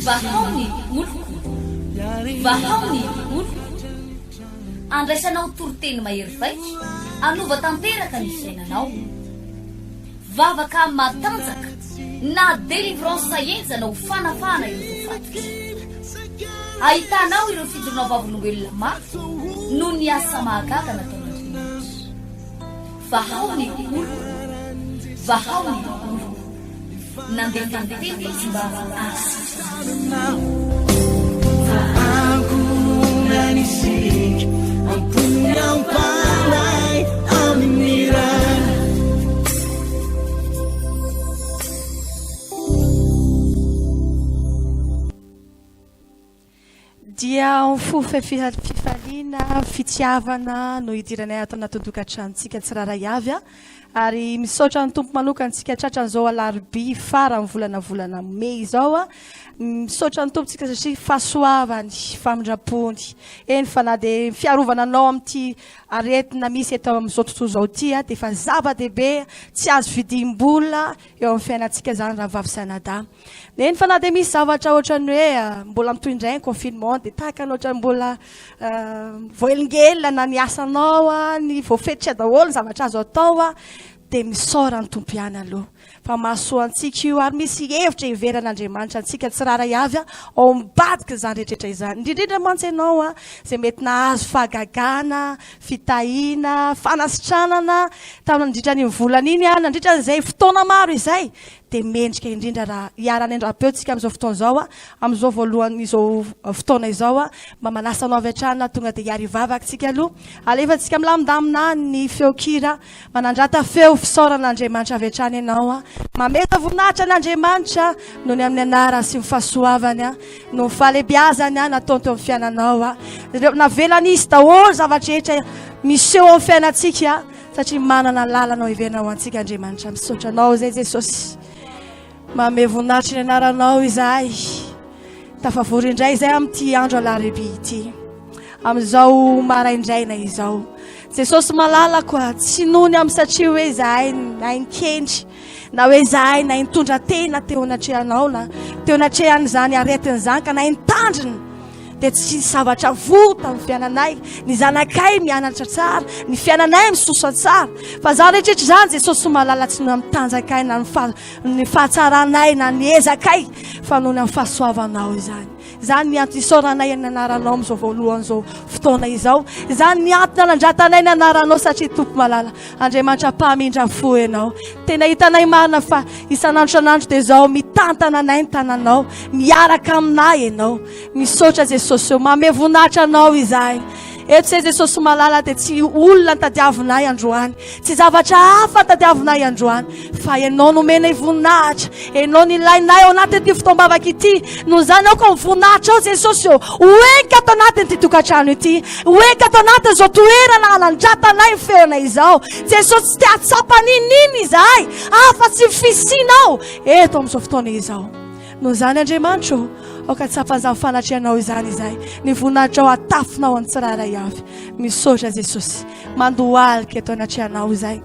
Vahao ny oloko, vahao ny oloko. Andraisanao toriteny mahery vaika, hanova tanteraka ny fiainanao. Vavaka matanjaka na délivrance henjana ho fanafahana ireo voafatotra. Ahitanao ireo fijoroana vavolombelona mafy noho ny asa mahagaga nataon'Andriamanitra. Vahao ny oloko, vahao ny oloko. Nandefa ny teny izy mba hahasitrana Dia amin'ny fo fifaliana, fitiavana no hidiranay ato anatin'ny tokantranontsika tsirairay avy. Ary misaotra ny Tompo manokana antsika tratran'izao alarobia faran'ny volana volana mey izao. Misaotra ny Tompo tsika satria fahasoavany, famindrampony. Eny fa na dia fiarovana anao amin'ity aretina misy eto amin'izao tontolo izao ity dia efa zava-dehibe tsy azo vidiam-bola eo amin'ny fiainantsika izany rahavavy sy anadahy. Eny fa na dia misy zavatra ohatran'ny hoe mbola mitohy indray ny confinement dia tahaka ny ohatran'ny mbola voahelingelina na ny asanao, ny voafetra daholo ny zavatra azo atao dia misaora ny Tompo ihany aloha fa mahasoa antsika io ary misy hevitra hiveran'Andriamanitra antsika tsirairay avy ao ambadiky izany rehetra izany. Indrindra indrindra mantsy ianao izay mety nahazo fahagagana, fitahiana, fanasitranana tamin'ny nandritra an'iny volana iny, nandritra an'izay fotoana maro izay dia mendrika indrindra raha hiara-hanendram-peo tsika amin'izao fotoana izao, amin'izao voalohan'izao fotoana izao, mba manasa anao avy hatrany tonga dia hiara-hivavaka tsika aloha. Alefantsika milamindamina ny feon-kira, manandrata feo fisaorana an'Andriamanitra avy hatrany ianao, mameta voninahitra an'Andriamanitra noho ny amin'ny anarany sy ny fahasoavany, noho ny fahalehibiazany nataony teo amin'ny fiainanao. Ireo navelany hisy daholo zavatra rehetra miseho amin'ny fiainantsika. Satria manana lalana ho heverina ho antsika Andriamanitra. Misaotra Anao izay Jesosy. Manome voninahitry ny anaranao izahay. Tafavory indray izay amin'ity andro alarobia ity. Amin'izao maraindraina izao. Jesosy malalako a, tsy noho ny amin'ny satria hoe izahay nahay nikendry na hoe izahay nahay nitondra tena teo anatrehanao na teo anatrehan'izany aretina izany ka nahay nitandrina dia tsy nisy zavatra voa tamin'ny fiainanay, ny zanakay mianatra tsara, ny fiainanay misosa tsara. Fa izany rehetra izany Jesosy malala tsy noho amin'ny tanjakay na ny fahatsaranay na ny ezakay fa noho ny amin'ny fahasoavanao izany. Izany ny antony isaoranay ny anaranao amin'izao voalohan'izao fotoana izao. Izany ny antony anandratanay ny anaranao satria Tompo malala, Andriamanitra mpamindra fo ianao. Tena hitanay marina fa isan'andro isan'andro dia izao mitantana anay ny tananao, miaraka aminay ianao. Misaotra Jesosy ô, manome voninahitra Anao izahay. Eto izay Jesosy malala dia tsy olona tadiavinay androany, tsy zavatra hafa tadiavinay androany, fa Ianao nomenay voninahitra, Ianao nilainay ao anatin'ity fotoam-bavaka ity. Noho izany aoka ny voninahitrao Jesosy ô, ho enka ato anatin'ity tokantrano ity, ho enka ato anatin'izao toerana hanandratanay ny feonay izao. Jesosy tsy te hahatsapa n'inon'inona izahay afa-tsy ny fisianao eto amin'izao fotoana izao. Noho izany Andriamanitra ô, aoka tsy hafan'izany fanatrehanao izany izahay, ny voninahitrao hatafinao amin'ny tsirairay avy. Misaotra Jesosy, mandohalika eto anatrehanao izahay,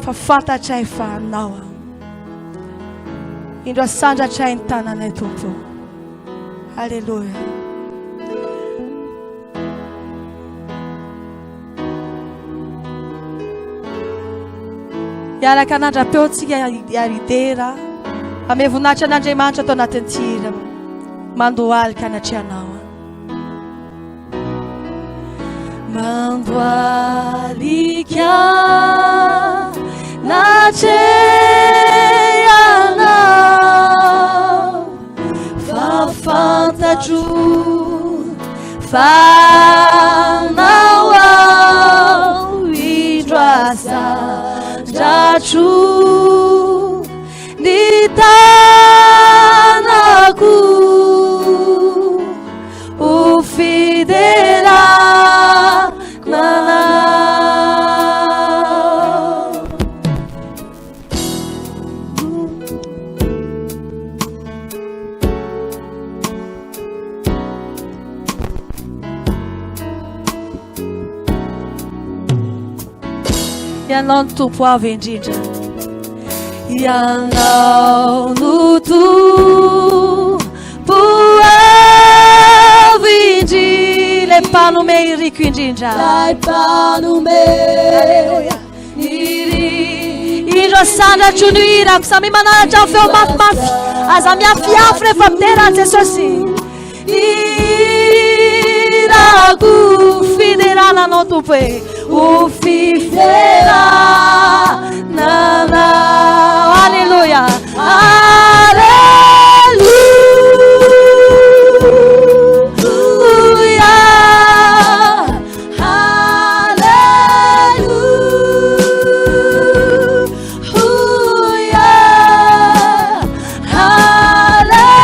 fa fantatray fa aminao aho. Indro asandratray ny tananay Tompo. Alléluia. Hiaraka hanandra-peo antsika ary hidera. Ame voninahitra an'Andriamanitra ato anatin'ity hira. Mandohalika anatrehanao. Mandohalika anatrehanao. Fa fantatro fa anao aho indro asandratro ny tanako ho fiderana Ianao ny Tompo avo indrindra. Ianao no Tompo avo indrindra, Ilay mpanome iriko indrindra. Ilay mpanome Aleloia. Indro asandratro ny hirako, samy mananatra ny feo mafimafy. Aza miafiafy rehefa midera an'i Jesosy. Hirako fiderana anao Tompo e, ho fiderana anao. Aleloia. Aleloia. Haleloia. Haleloia.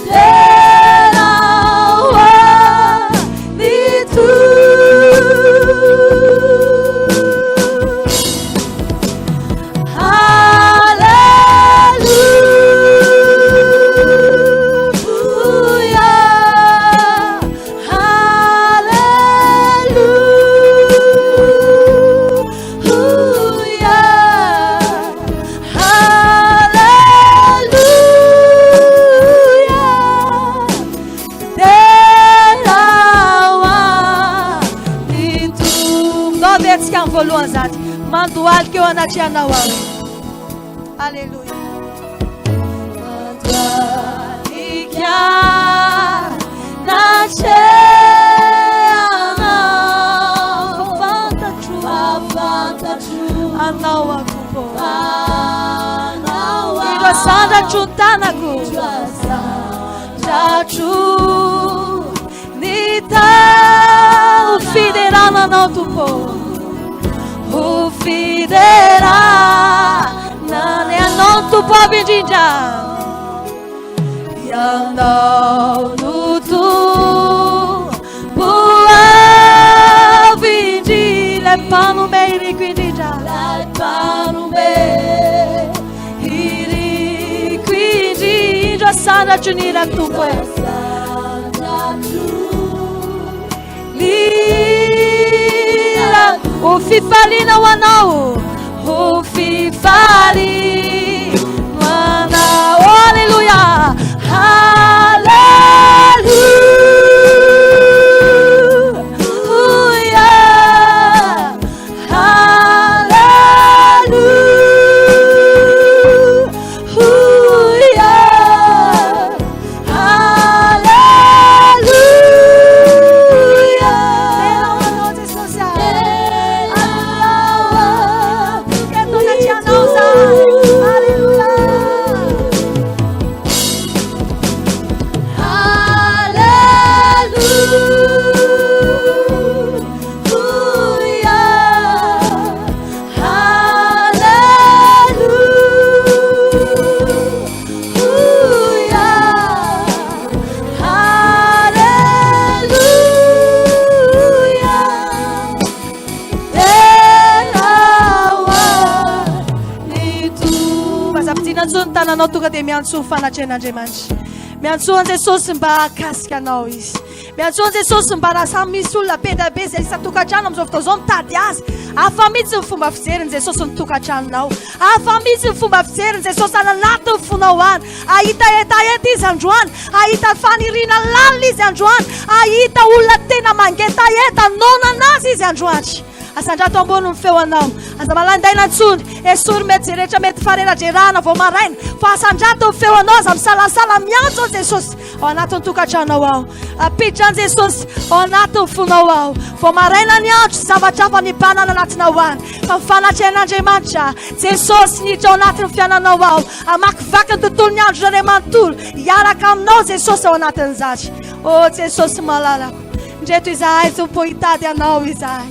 Dera ho an'ny Tompo. Haleloia. Haleloia. Haleloia. Dera ho an'ny Tompo. Ndao ve antsika amin'ny voalohany zany. Mandohalika eo anatrehanao aho. Aleloia. Mandohalika anatrehanao. Fantatro, fantatro anao aho Tompo. Anao Indro asandratro ny tanako. Indro Tratro ny tao fiderana anao Tompo. Ho fiderana ny anao Tompo avy indrindra. Ianao no Tompo avy indrindra, Ilay mpanome iriko indrindra. Ilay mpanome Iriko indrindra, sanatro ny irako Tompo e. Sanatro Lira ho fifaliana ho anao, ho fifaliana ho anao. Alléluia. Haleloia. Haleloia. Haleloia. Dera ho anao Jesosy a. Aleloia. Eto anatrehanao zahay. Aleloia. Haleloia. Haleloia. Haleloia. Dera ho an'ny Tompo. Aza ampidiana intsony ny tananao, tonga dia miantsoa ny fanatrehan'Andriamanitra. Miantsoa an'i Jesosy mba hahakasika anao Izy. Miantsoa an'i Jesosy mba raha samy misy olona be dia be izay isan-tokantrano amin'izao fotoana izao mitady Azy. Hafa mihitsy ny fomba fijerin'i Jesosy ny tokantranonao. Hafa mihitsy ny fomba fijerin'i Jesosy any anatin'ny fonao any. Hahita hetaheta Izy androany. Hahita faniriana lalina Izy androany. Hahita olona tena mangetaheta noana an'Azy Izy androany. Asandrato ambony ny feo anao. Aza malaindaina intsony. Esory mety izay rehetra mety fareradrerahana vao maraina. Fa asandrato ny feo anao. Aza misalasala miantso an'i Jesosy ao anatin'ny tokantranonao ao. Ampiditra an'i Jesosy ao anatin'ny fonao ao. Vao maraina ny andro, tsy zavatra hafa ny banana anatinao any. Fa ny fanatrehan'Andriamanitra, Jesosy niditra ao anatin'ny fiainanao ao. Hamakivaky ny tontolon'ny andro iray manontolo. Hiaraka aminao Jesosy ao anatin'izany. Oh Jesosy malalako. Ndreto izahay Tompo hitady anao izahay.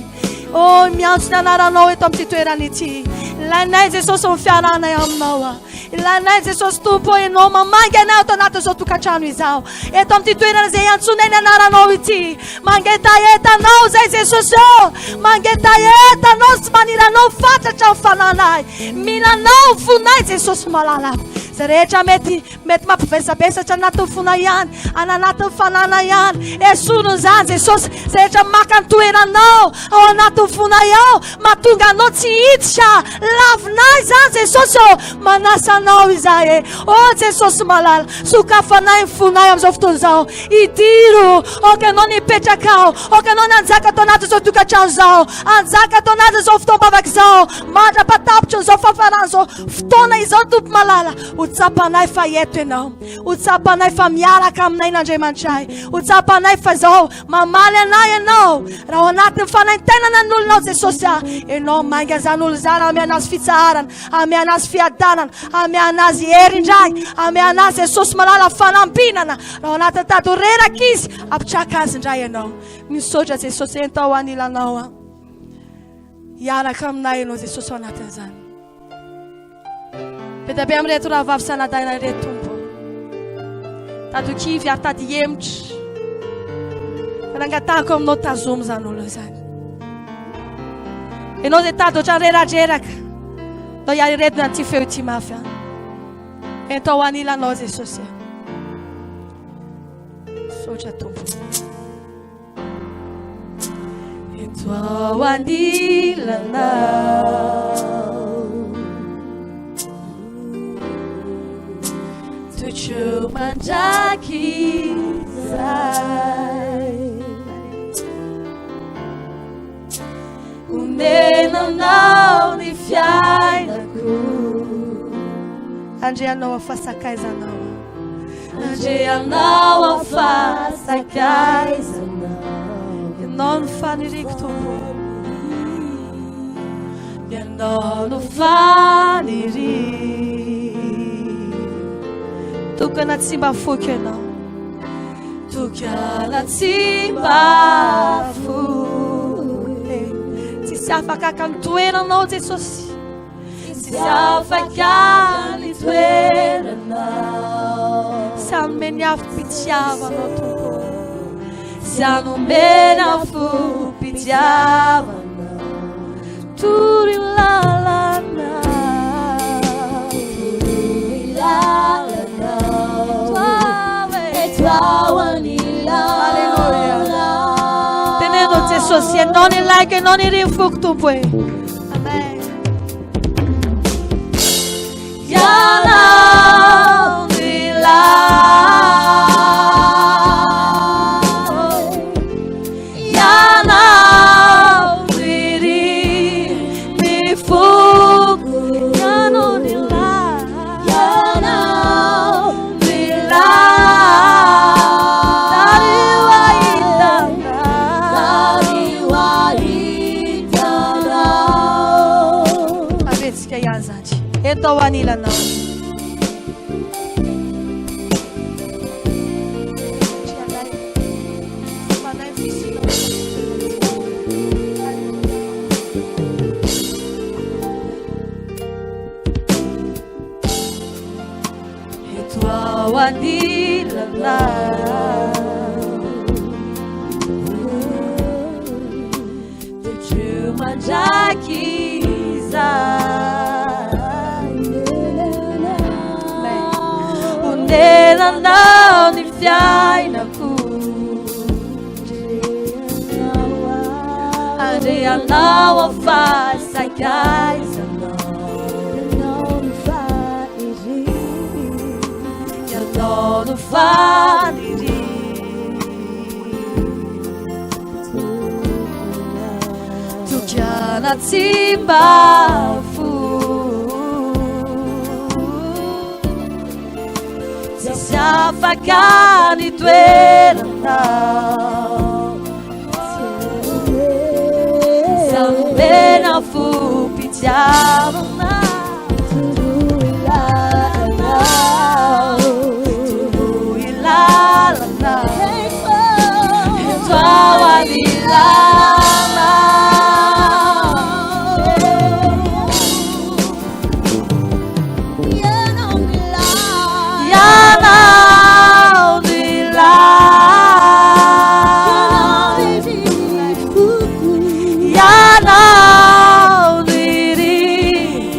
Oh miantso ny anaranao eto amin'ity toerana ity. Ilainay Jesosy ny fiarahanay aminao. ah. Ilainay Jesosy Tompo ianao mamangy anay ato anatin'izao tokantrano izao. Eto amin'ity toerana izay iantsoanay ny anaranao ity. Mangetaheta anao izay Jesosy ô. Mangetaheta anao sy maniry anao fatratra ny fananay. Mila anao ny fonay Jesosy malala. Izay rehetra mety mety mampivesabesatra anatin'ny fonay ihany, any anatin'ny fananay ihany. Esorina izany Jesosy. Izay rehetra maka ny toeranao ao anatin'ny fonay ao, mahatonga anao tsy hiditra. Lavinay izany Jesosy ô. Manasa anao izahay e. Ô Jesosy malala, sokafanay ny fonay amin'izao fotoana izao. Idiro, aoka ianao ny hipetraka ao, aoka ianao ny hanjaka ato anatin'izao tokantrano izao, hanjaka ato anatin'izao fotoam-bavaka izao, mandra-patapitry izao fahafaran'izao fotoana izao, Tompo malala, ho tsapanay fa eto ianao, ho tsapanay fa miaraka aminay n'Andriamanitray, ho tsapanay fa izao mamaly anay ianao, raha ao anatin'ny fanaintainana ny olonao Jesosy ah, ianao mainga izany olona izany hameana azy fitsaharana, hameana azy fiadanana, hameana azy hery indray, hameana azy Jesosy malala fanampinana, Raha ao anatin'ny tady ho reraka izy, ampitraka azy indray ianao. Misaotra Jesosy, ento ao anilanao aho. Hiaraka aminay ianao Jesosy ao anatin'izany. Be dia be amin'ireto rahavavy sy anadahinay ireto Tompo. Tady ho kivy ary tady hihemotra. Fa nangatahako aminao tazomy izany olona izany. Ianao izay tady ohatran'ny reradreraka. Ndao hiaretina an'ity feo ity mafy an. Ento ao anilanao Jesosy a. Misaotra Tompo. Ento ao anilanao. Toetro mandrakizay. Omenanao ny fiainako. Andrianao aho fa sakaizanao. Andrianao aho fa sakaizanao. Ianao no faniriako Tompo. Ianao no faniriako. Tokana tsy mba foiko ianao. Tokana tsy mba foy. Tsisy afaka haka ny toeranao Jesosy. Tsisy afaka ny toeranao. Sy hanome ny afom-pitiavanao Tompo. Sy hanome ny afom-pitiavanao. Toroy lalana. Toroy lalana. Eto ao anilanao. Teneno Jesosy, ianao ny ilaiko, ianao ny irin'ny foko Tompo e. Amen. Ianao no ilaiko. Ianao no irin'ny foko. Ianao no ilaiko. Ianao no ilaiko. Tariho ahitana. Tariho ahitanao. Avetsika ihany zany. Ento ao anilanao. Eto ao anilanao. Toetro mandrakizay. Onenanao ny fiainako. Andrianao aho fa sakaizanao. Ianao no faniriako. Tokana tsy mba foy. Tsisy afaka ny toeranao. Tsy omena fom-pitiavana. Toroy lalana. Toroy lalana. Eto ao anilanao. Ianao no ilaiko. Ianao no iriko.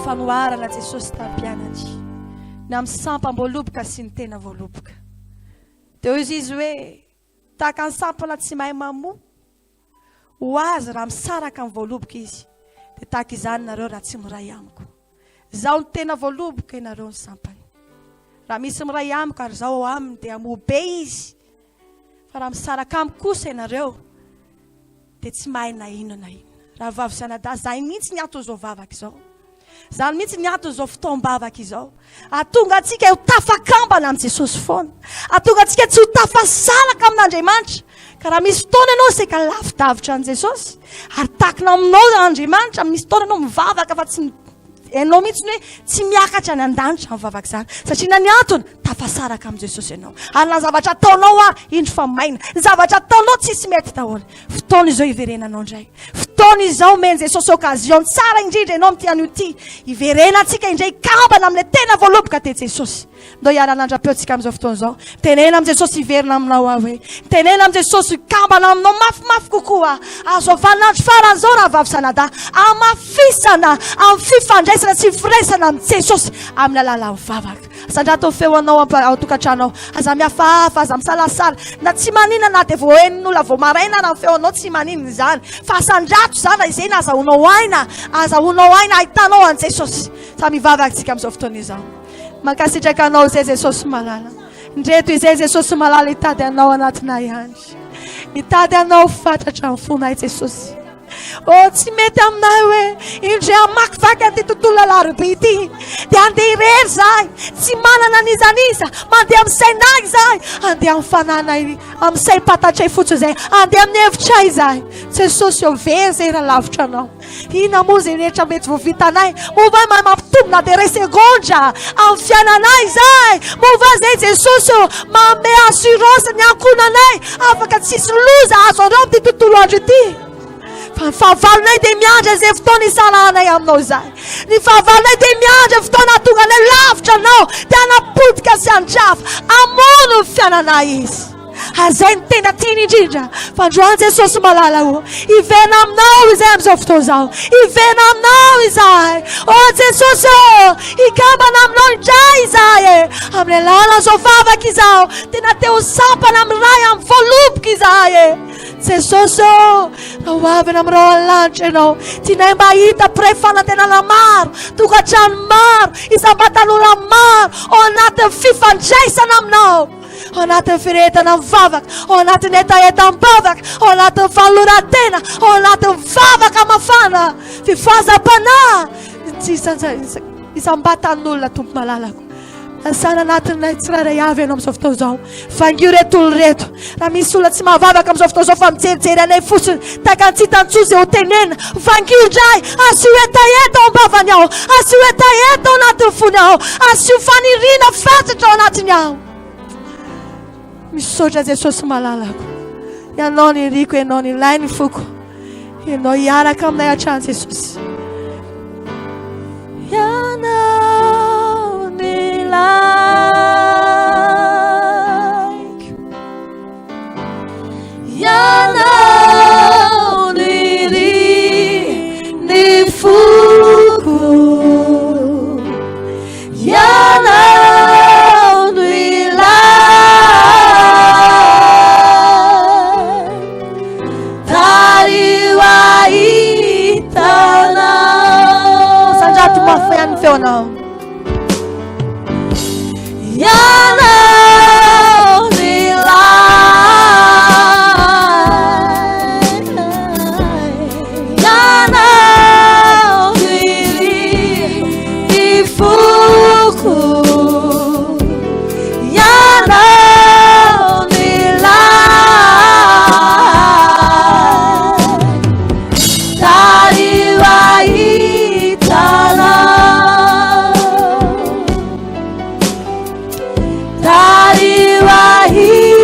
fanoharana Jesosy tamin'ny mpianany, ny amin'ny sampam-boaloboka sy ny tena voaloboka. Dia hoy Izy hoe, Tahaka ny sampana tsy mahay mamoa ho azy raha misaraka amin'ny voaloboka izy, dia tahaka izany nareo raha tsy miray amiko. Izaho no tena voaloboka, ianareo ny sampany. Raha misy miray amiko ary izaho ao aminy, dia hamoa be izy. Fa raha misaraka amiko kosa ianareo, dia tsy mahay na inona na inona. Rahavavy sy anadahy, izany mihitsy ny anton'izao vavaka izao. Izany mihitsy ny anton'izao fotoam-bavaka izao. Hahatonga antsika ho tafakambana amin'i Jesosy foana. Hahatonga antsika tsy ho tafasaraka amin'Andriamanitra. Ka raha misy fotoana ianao saika lavidavitra an'i Jesosy, ary takina aminao Andriamanitra, misy fotoana ianao mivavaka fa tsy ianao mihitsy ny hoe tsy miakatra any an-danitra amin'ny vavaka izany. Satria na ny antony, tafasaraka amin'i Jesosy ianao. Ary na ny zavatra ataonao ary, indro fa maina. Ny zavatra ataonao tsisy mety daholo. Fotoana izao hiverenanao indray. Fotoana izao omen'i Jesosy occasion tsara indrindra ianao amin'ity anio ity. Hiverenantsika indray hikambana amin'ilay tena voaloboka dia Jesosy. Ndao hiara-hanandra-peo tsika amin'izao fotoana izao. Mitenena amin'i Jesosy hiverina aminao aho hoe. Mitenena amin'i Jesosy hikambana aminao mafimafy kokoa aho. Azo vaninandro farany izao rahavavy Sanada. Hamafisana amin'ny fifandraisana sy firaisana amin'i Jesosy amin'ny alalan'ny vavaka. Asandrato ny feo anao ao an-tokantrano ao. Aza mihafahafa, aza misalasala. Na tsy maninona na dia vao henon'olona vao maraina ara ny feo anao, tsy maninona izany. Fa asandrato izany raha izay no azahoanao aina, azahoanao aina ahitanao an'i Jesosy. Samy hivavaka isika amin'izao fotoana izao. Mankasitraka anao izay Jesosy malala. Indreto izay Jesosy malala hitady anao anatinay ihany. Hitady anao fatratra ny fonay Jesosy. Oh, tsy mety aminay hoe indray hamakivaky an'ity tontolo alarobia ity dia handeha irery izahay, tsy manana an'iza n'iza, mandeha amin'ny sainay izahay, handeha amin'ny fananay, amin'ny saim-pantatray fotsiny izahay, handeha amin'ny hevitray izahay. Jesosy ô, very izay raha lavitra anao. Inona moa izay rehetra mety vao vitanay? Moa va mahay mampitombo na dia iray segondra amin'ny fiainanay izahay? Moa va izay Jesosy ô, manome assurance ny ankohonanay afaka tsisy loza azo anareo amin'ity tontolo andro ity? Fa ny fahavalonay dia miandry izay fotoana hisarahanay aminao izay. Ny fahavalonay dia miandry fotoana hahatonga anay lavitra anao, dia hanapotika sy handrava, hamono ny fiainanay izy. Ary izay no tena tiany indrindra. Fa androany Jesosy malala o, hiverina aminao izahay amin'izao fotoana izao. Hiverina aminao izahay. O Jesosy o, hikambana aminao indray izahay e. Amin'ny alalan'izao vavaka izao, tena te ho sampana miray amin'ny voaloboka izahay e. Jesosy ô, raha ho avy any amin'ny rahona lanitra ianao, tianay mba hahita mpiray fanantenana maro, tokantrano maro, isam-batan'olona maro, ao anatin'ny fifandraisana aminao, ao anatin'ny firehetana mivavaka, ao anatin'ny hetaheta mivavaka, ao anatin'ny fanoloran-tena, ao anatin'ny vavaka mafana, fifohazam-panahy, isam-batan'olona, Tompo malalako. Asana anatinay tsirairay avy ianao amin'izao fotoana izao. Vangio ireto olona ireto. Raha misy olona tsy mahavavaka amin'izao fotoana izao fa mijerijery anay fotsiny, tahaka ny tsy hitany intsony izay ho tenenina, vangio indray. Asio hetaheta ao am-bavany ao. Asio hetaheta ao anatin'ny fony ao. Asio faniriana fatratra ao anatiny ao. Misaotra Jesosy malalako. Ianao ny iriko, Ianao ny ilain'ny foko. Ianao hiaraka aminay hatrany Jesosy. Ianao ny ilaiko. Ianao ny irin'ny foko. Ianao no ilaiko, tariho ahita anao. Sandrato mafy ihany ny feonao. Ianao no ilaiko, Ianao no iriko. Ny foko ianao ny lahy tariho ahitana tariho ahitana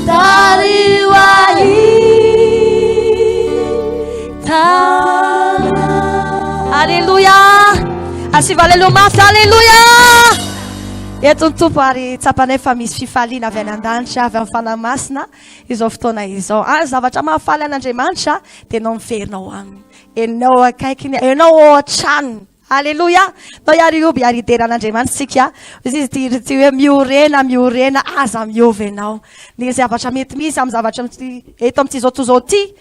Tariho ahitana. Alléluia. Asivo alléluia mafy. Alléluia. Eto ny Tompo ary tsapanay fa misy fifaliana avy any an-danitra, avy amin'ny Fanahy Masina izao fotoana izao. Ary zavatra mahafaly an'Andriamanitra dia ianao miverina ao aminy. Ianao akaikiny, ianao ao an-tranony. Aleloia! Ndao hiary hoby ary hidera an'Andriamanitra isika. Hoy izy ity ity hoe miorena, miorena, aza miova ianao. Ny zavatra mety misy amin'ny zavatra eto amin'ity izao tontolo izao ity,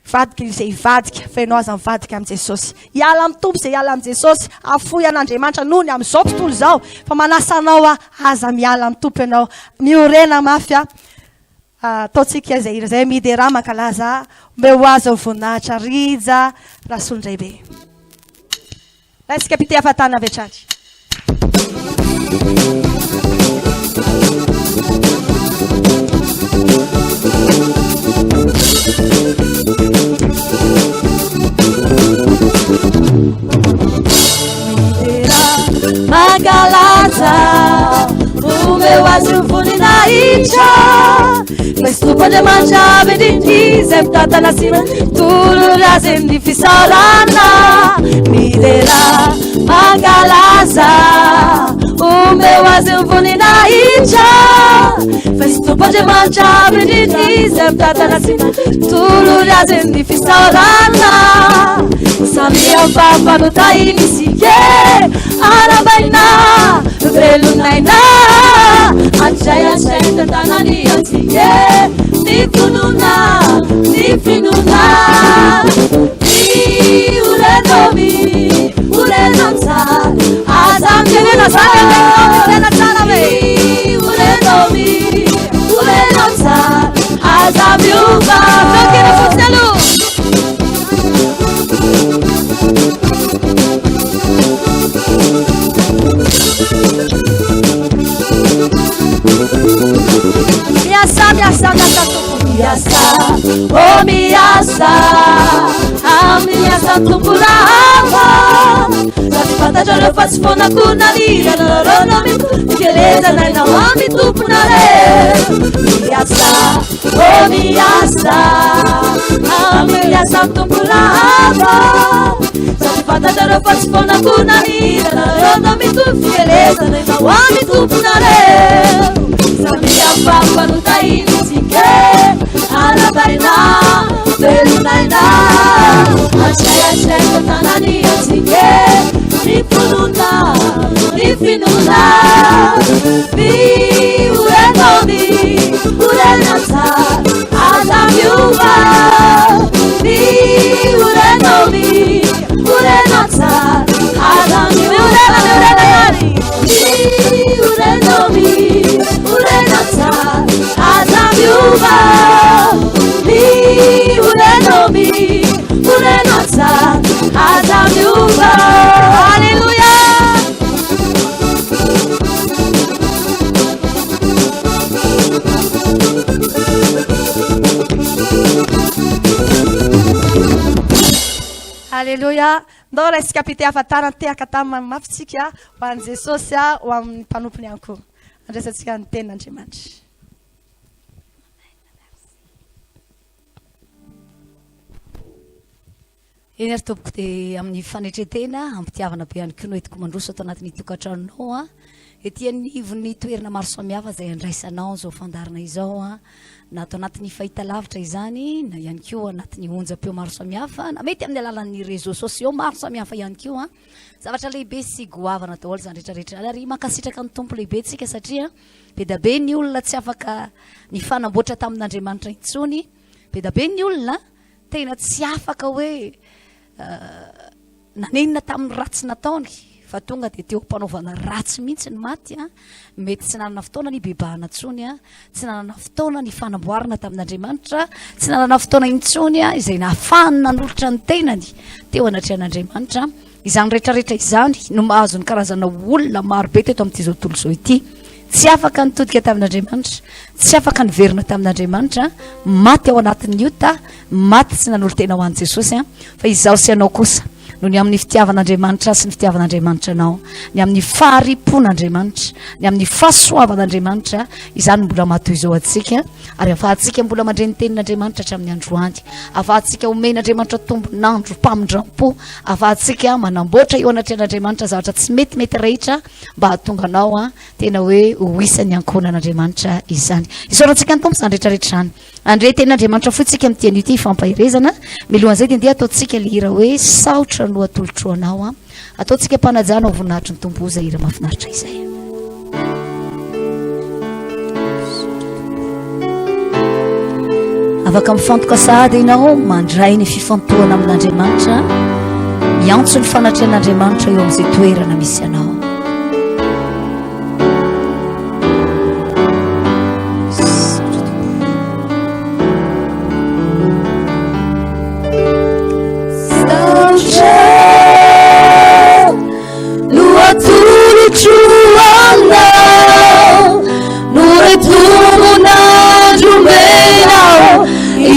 Vadiko izay hivadika, fa ianao aza mivadika amin'i Jesosy. Hiala amin'ny Tompo izay hiala amin'i Jesosy, hahafoy an'Andriamanitra noho ny amin'izao tontolo izao, fa manasa anao aho, aza miala amin'ny Tompo ianao. Miorena mafy aho. Ataontsika izay hira izay, miderà mankalaza, omeo ho azy ny voninahitra Rija Rasolondraibe. Raisika pitehafatana avy hatrany. Mankalaza, omeo azy ny voninahitra. Fa izy Tompo Andriamanitra avy indrindra izay mitantana sy Tolory azy ny fisaorana, midera, mankalaza, omeo azy ny voninahitra. Fa izy Tompo Andriamanitra avo indrindra izay mitantana sy tolory azy ny fisaorana. Samy ampahafanota iny isika e, arabaina, velon'aina, hatrizay hatrizay tantanany antsika e, ny finoana. Ny finoana Ny olenomy Oleno tsara Aza Tenena zany aloha Miorena tsara ve Ny olenomy Oleno tsara Aza miova Feon-kira fotsiny aloha. Miasa, miasa, miasa tompoko. Miasa, oh miasa, amin'ny asa Tompo lava. Raha tsy fantatrareo fa tsy foana koa na ny ianareo na mikelezana ianao amin'ny tomponareo. Miasa, oh miasa, amin'ny asa Tompo lava. Raha tsy fantatrareo fa tsy foana koa na ny ianareo na mitovy fikelezana ianao amin'ny tomponareo. Samia fampanota intsika arabaina velonaina hatrizay hatrizay tantanany antsika ny finoana ny finoana miorenao miorena tsara aza miova miorenao miorena tsara aza miorena miorena ihany miorenao miorena tsara aza miova miorenao miorena tsara aza miova. Alléluia. Alléluia. Ndao raisika am-pitehavan-tanana tehaka tamin'ny mafy tsika ho an'i Jesosy ho amin'ny mpanompony ihany koa. Andraisantsika ny tenin'Andriamanitra. Eny ary tompoko dia amin'ny fanetren-tena ampitiavana be ihany koa no entiko mandroso ato anatin'ny tokantranonao a. Ety anivon'ny toerana maro samihafa izay andraisanao izao fandaharana izao a. Na ato anatin'ny fahitalavitra izany na ihany koa anatin'ny onjam-peo maro samihafa na mety amin'ny alalan'ny réseaux sociaux maro samihafa ihany koa. Zavatra lehibe sy goavana daholo izany rehetra rehetra izany ary mankasitraka ny Tompo lehibe tsika satria be da be ny olona tsy afaka nifanamboatra tamin'Andriamanitra intsony. Be da be ny olona tena tsy afaka hoe nanenina tamin'ny ratsy nataony fa tonga dia teo am-panaovana ratsy mihitsy ny maty a. Mety tsy nanana fotoana nibebahana intsony a, tsy nanana fotoana nifanamboarana tamin'Andriamanitra, tsy nanana fotoana intsony a izay nahafahany nanolotra ny tenany teo anatrehan'Andriamanitra. Izany rehetrarehetra izany no mahazo ny karazana olona marobe teto amin'ity izao tontolo izao ity. Tsy afaka nitodika tamin'Andriamanitra, tsy afaka niverina tamin'Andriamanitra, maty ao anatin'ny ota, maty tsy nanolo-tena ho an'i Jesosy, fa izaho sy ianao kosa. Noho ny amin'ny fitiavan'Andriamanitra sy ny fitiavan'Andriamanitra anao, ny amin'ny fahari-pon'Andriamanitra, ny amin'ny fahasoavan'Andriamanitra, izany no mbola maha-toy izao antsika, ary ahafahantsika mbola mandre ny tenin'Andriamanitra hatramin'ny androany, ahafahantsika omen'Andriamanitra tombon'andro, mpamindram-po, ahafahantsika manamboatra eo anatrehan'Andriamanitra zavatra tsy metimety rehetra mba hahatonga anao tena hoe ho isan'ny ankohonan'Andriamanitra izany. Isaorantsika ny Tompo izany rehetra rehetra izany. Handre tenin'Andriamanitra fohy tsika amin'ity anio ity hifampaherezana. Milohan'izay dia ndeha ataontsika le hira hoe Saotra no atolotro anao an. Ataontsika am-panajana ho voninahitry ny Tompo izay hira mahafinaritra izay. Afaka mifantoka sahady ianao mandray ny fifantohana amin'Andriamanitra, miantso ny fanatrehan'Andriamanitra eo amin'izay toerana misy anao.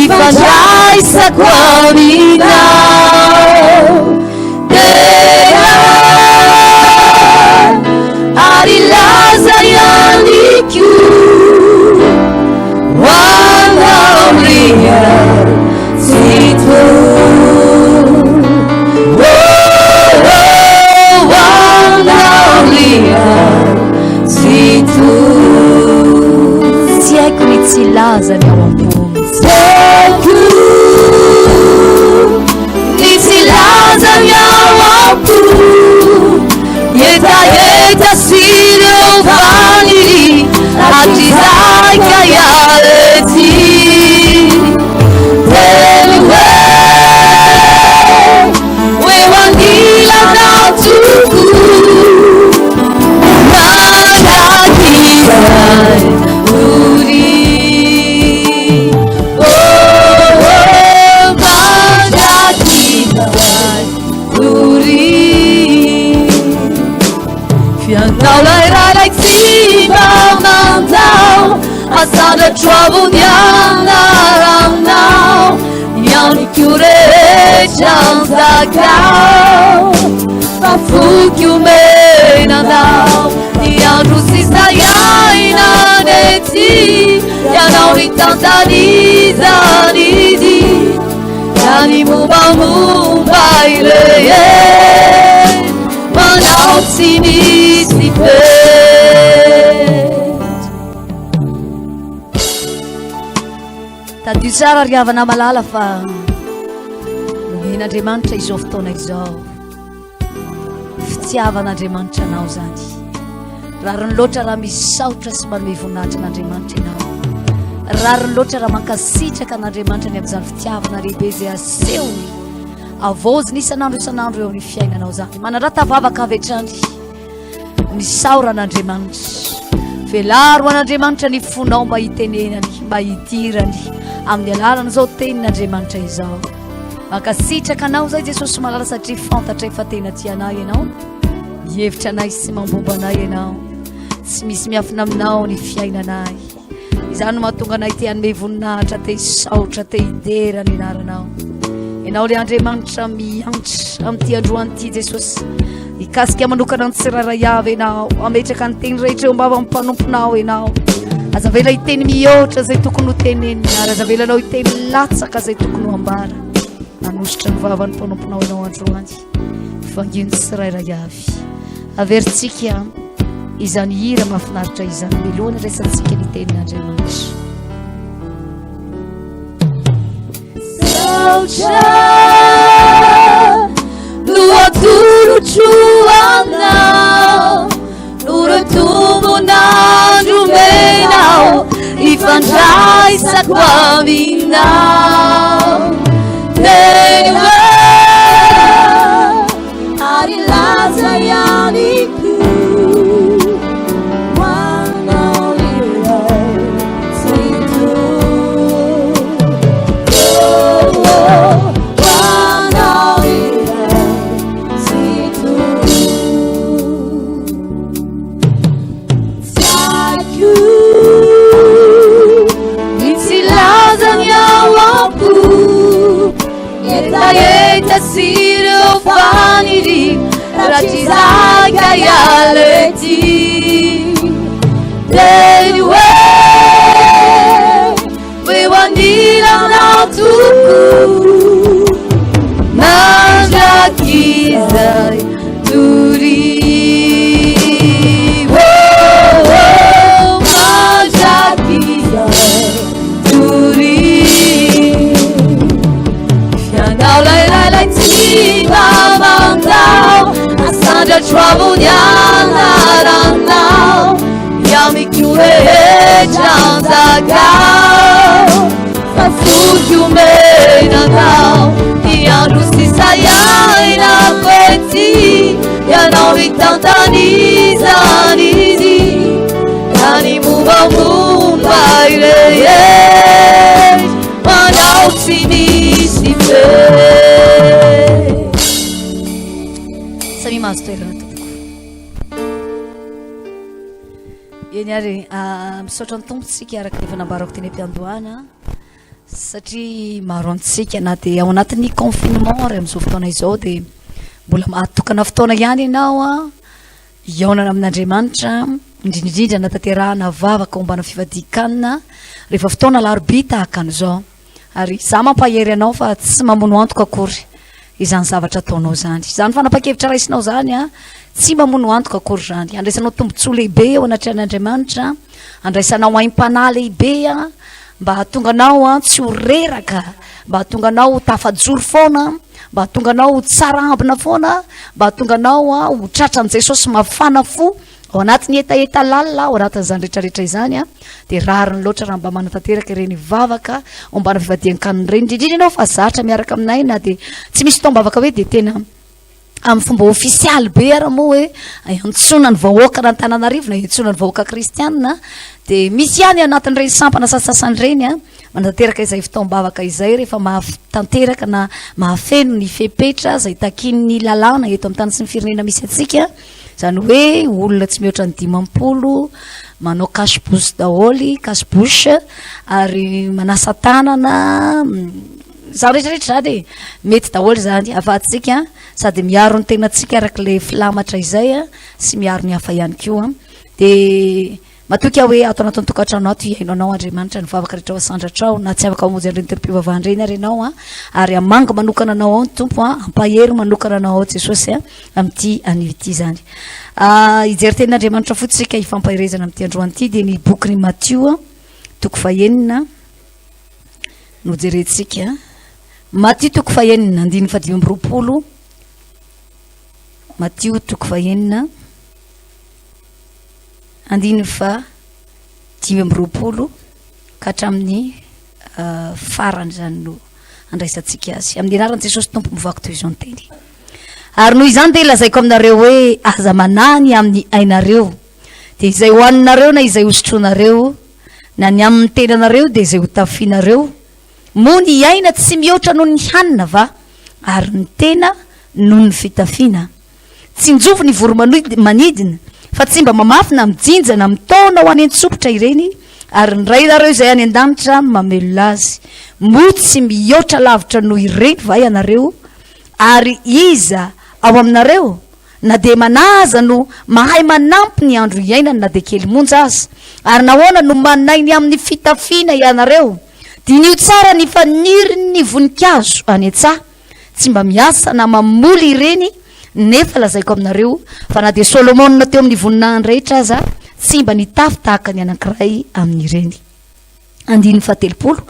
Ifandraisako aminao Dera ary laza ihany koa ho anao ry Tsitoha. Oh, oh, ho anao ry Tsitoha. Tsy haiko ny tsy hilaza ny ao am-po. Tsy haiko ny tsy hilaza ny ao am-po. Hetaheta sy ireo faniriana hatrizay ka hiala ety. Teny hoe ho eo anilanao tokoa. Mandrakizay doria. Oh, oh, mandrakizay doria. Fianao lay ray tsy mba mandao, asandratro avo ny anaranao, ny amiko rehetra anjakao, fa foky omena anao, ny andro sisa iainana ety, ianao mitantana izany izy. Na ny mombamomba ireny manao tsy misy fetra. Tadidio tsara ry havana malala fa nomen'Andriamanitra izao fotoana izao. Fitiavan'Andriamanitra anao izany. Rariny loatra raha misaotra sy manome voninahitra an'Andriamanitra ianao. Rariny loatra raha mankasitraka an'Andriamanitra ny amin'izany fitiavana lehibe izay asehony. Avaoziny isan'andro isan'andro eo amin'ny fiainanao izany. Manarata vavaka avy hatrany. Misaora an'Andriamanitra. Velaro an'Andriamanitra ny fonao mba hitenenany, mba hidirany amin'ny alalan'izao tenin'Andriamanitra izao. Mankasitraka anao izay Jesosy malala satria fantatray fa tena tia anay ianao. Mihevitra anay sy mambomba anay ianao. Tsy misy miafina aminao ny fiainanay. Izany no mahatonga anay te hanome voninahitra, te hisaotra, te hidera ny anaranao. Ianao ilay Andriamanitra miantra amin'ity androany ity Jesosy. Hikasika manokana ny tsirairay avy ianao. Hametraka ny teny rehetra eo am-bavan'ny mpanomponao ianao. Aza avela hiteny mihoatra izay tokony ho tenenina ary aza avelanao hiteny latsaka izay tokony ho ambara. Hanositra ny vavan'ny mpanomponao ianao androany. Vangio ny tsirairay avy. Averintsika izany hira mahafinaritra izany mialoha ny raisantsika ny tenin'Andriamanitra. Saotra no atolotro anao, no tombon'andro omenao, ifandraisako aminao. Teny hoe ary laza ihany koa ho anao ilay Tsitoha. Oh, oh, ho anao ilay Tsitoha. Tsy haiko ny tsy laza ny ao am-po, hetaheta sy ireo. faniriako Rahatrizay ka hiala ety Teny hoe Ho eo anilanao tokoa Mandrakizay doria Oh, oh, mandrakizay doria Ianao lay lay lay tsy mba mandao Asandratro avo ny anaranao Iamiko rehetra anjakao Fa foky omena anao Ny andro sisa iainako ety Ianao mitantana izany izy Ka ny mombamomba irery Manao tsy misy fery Samia mahazo toerana tompoko. Eny ary, misaotra ny Tompo tsika araka ny efa nambarako teny am-piandohana satria maro amintsika na dia ao anatin'ny confinement ary amin'izao fotoana izao dia mbola mahatokana fotoana ihany ianao a hihaonana amin'Andriamanitra indrindra indrindra anatanterahana vavaka ombana fifadian-kanina rehefa fotoana alarobia tahaka an'izao. Ary izaho mampahery anao fa tsy mamono antoka akory izany zavatra ataonao izany. Izany fanapahan-kevitra raisinao izany a, tsy mamono antoka akory izany. Andraisanao tombontsoa lehibe eo anatrehan'Andriamanitra, andraisanao aim-panahy lehibe a, mba hahatonga anao a tsy ho reraka, mba hahatonga anao ho tafajoro foana, mba hahatonga anao ho tsara ambina foana, mba hahatonga anao a ho tratran'i Jesosy mafana fo. Ao anatin'ny hetaheta lalina, ao anatin'izany rehetrarehetra izany, dia rariny loatra raha mba manatanteraka ireny vavaka ombana fivadian-kanina ireny. Indrindra indrindra ianao fa zatra miaraka aminay na dia tsy misy fotoam-bavaka hoe dia tena amin'ny fomba ofisialy be ara moa hoe iantsoana ny vahoaka an'Antananarivo na iantsoana ny vahoaka kristianina, dia misy ihany anatin'ireny sampana sasasany ireny a, manatanteraka izay fotoam-bavaka izay rehefa mahatanteraka na mahafeno ny fepetra izay takian'ny lalàna eto amin'ny tany sy ny firenena misy antsika. Izany hoe olona tsy mihoatra ny 50, manao cache bouche daholo, cache bouche, ary manasa tanana, izany rehetra rehetra izany e, mety daholo izany, ahafahantsika sady miaro ny tenantsika araka ilay filamatra izay sy miaro ny hafa ihany koa. Dia Matoky aho hoe ato anatin'ny tokantrano ato hihaino anao Andriamanitra, ny vavaka rehetra ho asandratrao, na tsy afaka hamonjy an'ireny toeram-pivavahana ireny ary ianao an, ary hamangy manokana anao ao ny Tompo an, hampahery manokana anao ao Jesosy an, amin'ity anio ity izany. Ah, hijery tenin'Andriamanitra fotsiny isika hifampaherezana amin'ity androany ity, dia ny bokin'i Matio, toko fahenina no jerentsika. Matio toko fahenina, andininy fahadimy amby 20. Matio toko fahenina. Andininy faha 25 ka hatramin'ny farany izany no andraisantsika azy. Amin'ny anaran'i Jesosy Tompo mivaky toy izao ny teny. Ary noho izany dia lazaiko aminareo hoe aza manahy ny amin'ny ainareo, dia izay hohaninareo na izay hosotroinareo, na ny amin'ny tenanareo dia izay hotafianareo. Moa ny aina tsy mihoatra noho ny hanina va, ary ny tena noho ny fitafiana? Tsinjovy ny voro-manidina, fa tsy mba mamafy na mijinja na mitaona ho any an-tsopitra ireny, ary ny Rainareo izay any an-danitra mamelona azy. Moa tsy mihoatra lavitra noho ireny va ianareo? Ary iza ao aminareo, na dia manahy aza, no mahay manampy ny andro iainany na dia kely monja aza? Ary nahoana no manahy ny amin'ny fitafiana ianareo? Diniho tsara ny fanirin'ny voninkazo any an-tsaha. Tsy mba miasa na mamoly ireny, nefa lazaiko aminareo fa na dia Solomona teo amin'ny voninahiny rehetra aza tsy mba nitafy tahaka ny anankiray amin'ireny. Andininy fahatelopolo.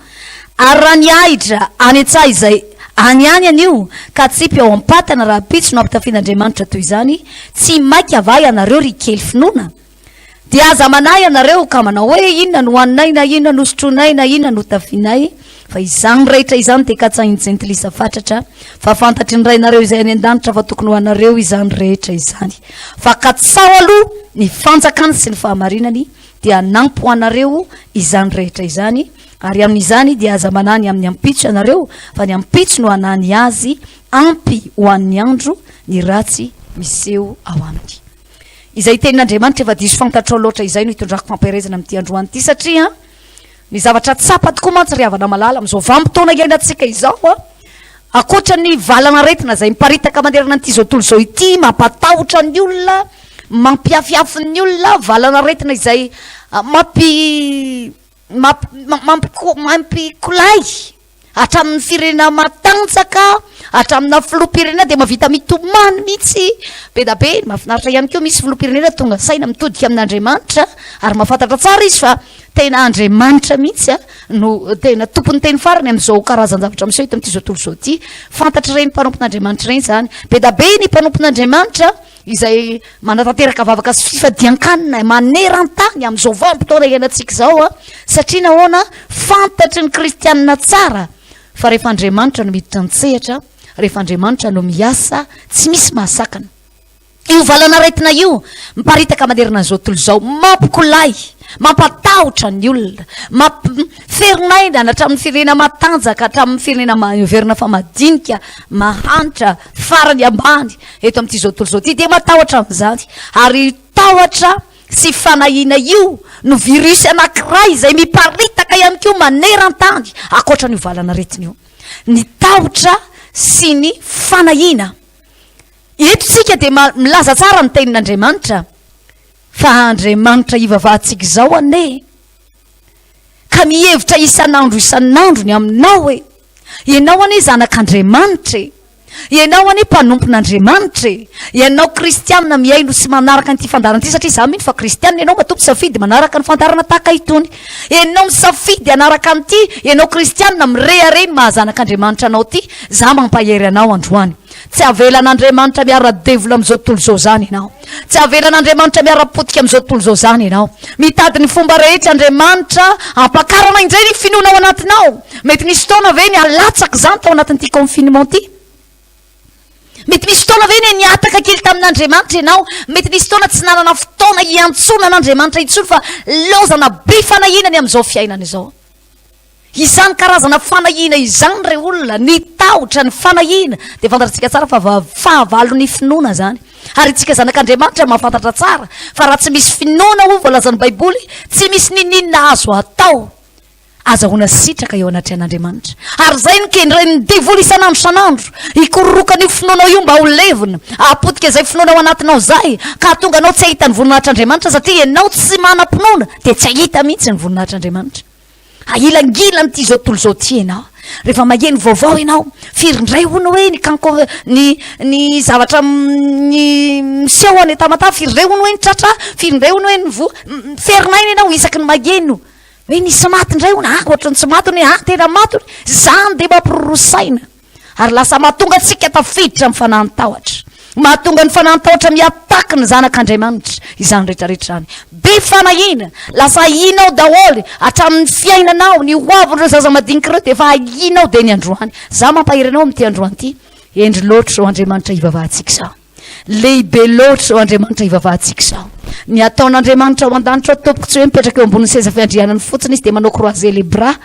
Ary raha ny ahitra any an-tsaha izay any any anio ka atsipy ao am-patana rahampitso no ampitafian'Andriamanitra toy izany, tsy maika va ianareo ry kely finoana? Dia aza manahy ianareo ka manao hoe, Inona no hohaninay, na inona no hosotroinay, na inona no hotafianay? Fa izany rehetra izany dia katsahin'ny jentilisa fatratra, fa fantatry ny Rainareo izay any an-danitra fa tokony ho anareo izany rehetra izany. Fa katsaho aloha ny fanjakany sy ny fahamarinany, dia hanampy ho anareo izany rehetra izany. Ary amin'izany dia aza manahy ny amin'ny ampitso ianareo, fa ny ampitso no hanahy ny azy, ampy ho an'ny andro ny ratsy miseho ao aminy. Izay tenin'Andriamanitra efa diso fantatrao loatra izay no itondrako fampiherezana amin'ity androany ity satria ny zavatra tsapa tokoa mantsy ry havana malala amin'izao vanim-potoana iainantsika izao a. Ankoatra ny valan'aretina izay miparitaka manerana an'ity izao tontolo izao ity, mampatahotra ny olona, mampiafiafy ny olona, valan'aretina izay mampi mampi mampikolay hatramin'ny firenena matanjaka, hatramina filoham-pirenena dia mahavita mitomany mihitsy be da be. Mahafinaritra ihany koa misy filoham-pirenena tonga saina mitodika amin'Andriamanitra ary mahafantatra tsara izy fa tena Andriamanitra mihitsy no tena tompon'ny teny farany amin'izao karazan-javatra miseho eto amin'ity izao tontolo izao ity. Fantatr'ireny mpanompon'Andriamanitra ireny izany. Be da be ny mpanompon'Andriamanitra izay manatanteraka vavaka sy fifadian-kanina maneran-tany amin'izao vanim-potoana iainantsika izao, satria nahoana? Fantatry ny kristianina tsara fa rehefa Andriamanitra no miditra an-tsehatra, rehefa Andriamanitra no miasa, tsy misy mahasakana. Io valan'aretina io miparitaka manerana an'izao tontolo izao, mampikolay, mampatahotra ny olona, mampiferin'aina hatramin'ny firenena matanjaka, hatramin'ny firenena heverina fa madinika, mahantra, farany ambany eto amin'ity izao tontolo izao ity dia matahotra amin'izany. Ary io tahotra sy fanahiana io no virus anankiray izay miparitaka ihany koa maneran-tany ankoatra an'io valan'aretina io. Ny tahotra sy ny fanahiana. Eto isika dia milaza tsara ny tenin'Andriamanitra fa Andriamanitra ivavahantsika izao anie ka mihevitra isan'andro isan'andro ny aminao e. Ianao anie zanak'Andriamanitra e. Ianao anie mpanompon'Andriamanitra e. Ianao kristianina mihaino sy manaraka an'ity fandaharana ity satria izaho mino fa kristianina ianao matoa misafidy manaraka ny fandaharana tahaka itony. Ianao misafidy hanaraka an'ity, ianao kristianina mirehareha ny maha zanak'Andriamanitra anao ity, izaho mampahery anao androany. Tsy avelan'Andriamanitra miara-devola amin'izao tontolo izao izany ianao. Tsy avelan'Andriamanitra miara-potika amin'izao tontolo izao izany ianao. Mitady ny fomba rehetra Andriamanitra hampakarana indray ny finoana ao anatinao. Mety nisy fotoana ve nialatsaka izany tao anatin'ity confinement ity? Mety misy fotoana ve ny nihataka kely tamin'Andriamanitra ianao? Mety nisy fotoana tsy nanana fotoana hiantsoana an'Andriamanitra intsony fa laozana be fanahiana ny amin'izao fiainana izao. Izany karazana fanahiana izany re olona, ny tahotra, ny fanahiana, dia fantatsika tsara fa fahavalon'ny finoana izany. Ary isika zanak'Andriamanitra mahafantatra tsara fa raha tsy misy finoana hoy voalazan'ny Baiboly, tsy misy niniana azo atao azahoana sitraka eo anatrehan'Andriamanitra. Ary izay no kendren'ny devoly isan'andro isan'andro, hikororokana io finoanao io mba ho levona, hahapotika izay finoana ao anatinao izay, ka hahatonga anao tsy hahita ny voninahitr'Andriamanitra satria ianao tsy manam-pinoana dia tsy hahita mihitsy ny voninahitr'Andriamanitra. Ahilangilan'ity izao tontolo izao ity ianao. Rehefa maheno vaovao ianao, firy indray hono hoe ny kanko ny ny zavatra ny miseho any Tamatave, firy indray hono hoe ny tratra, firy indray hono hoe ny voa. Miferinaina ianao isaky ny maheno hoe nisy maty indray hono, ah ohatran'ny tsy maty hono, ah tena maty hono. Izany dia mampiroroa saina. Ary lasa mahatonga antsika tafiditra amin'ny fanahin'ny tahotra. Mahatonga ny fanahin'ny tahotra miataky ny zanak'Andriamanitra izany rehetrarehetra izany. Be fanahiana, lasa ahianao daholo hatramin'ny fiainanao, ny hoavin'ireo zaza madinika ireo dia efa ahianao dia ny androany. Za mampahery anao amin'ity androany ity, hendry loatra izao Andriamanitra hivavahantsika izao. Lehibe loatra izao Andriamanitra hivavahantsika izao. Ny ataon'Andriamanitra ao an-danitra ao tompoko tsy hoe mipetraka eo ambonin'ny seza fiandrianany fotsiny izy dia manao croiser les bras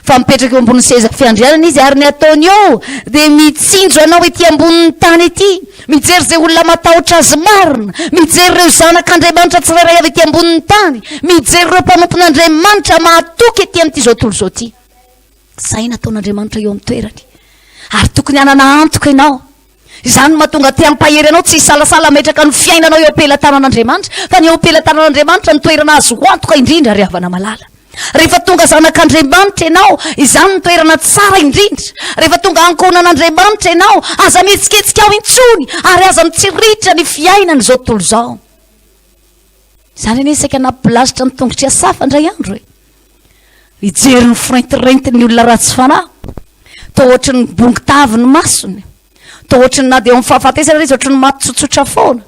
fa mipetraka eo ambonin'ny seza fiandrianana izy ary ny ataony eo dia mitsinjo anao ety ambonin'ny tany ety, mijery izay olona matahotra azy marina, mijery ireo zanak'Andriamanitra tsirairay avy ety ambonin'ny tany, mijery ireo mpanompon'Andriamanitra mahatoky ety amin'ity izao tontolo izao ity. Izay nataon'Andriamanitra eo amin'ny toerany. Ary tokony hanana antoka ianao. Izany no mahatonga te hampahery anao tsy hisalasala hametraka ny fiainanao eo am-pelatanan'Andriamanitra, fa ny eo am-pelatanan'Andriamanitra no toerana azo antoka indrindra ry havana malala. Rehefa tonga zanak'Andriamanitra ianao, izany no toerana tsara indrindra. Rehefa tonga ankohonan'Andriamanitra ianao, aza mihetsiketsika ao intsony ary aza mitsiritra ny fiainan'izao tontolo izao. Izany anie saika nampilasitra ny tongotr'i Asafa indray andro e. Nijery ny firentirentiny olona ratsy fanahy. Toa ohatry ny bongo tavy ny masony. Toa ohatry ny na dia eo amin'ny fahafatesana aza izy ohatry ny maty tsotsotra foana.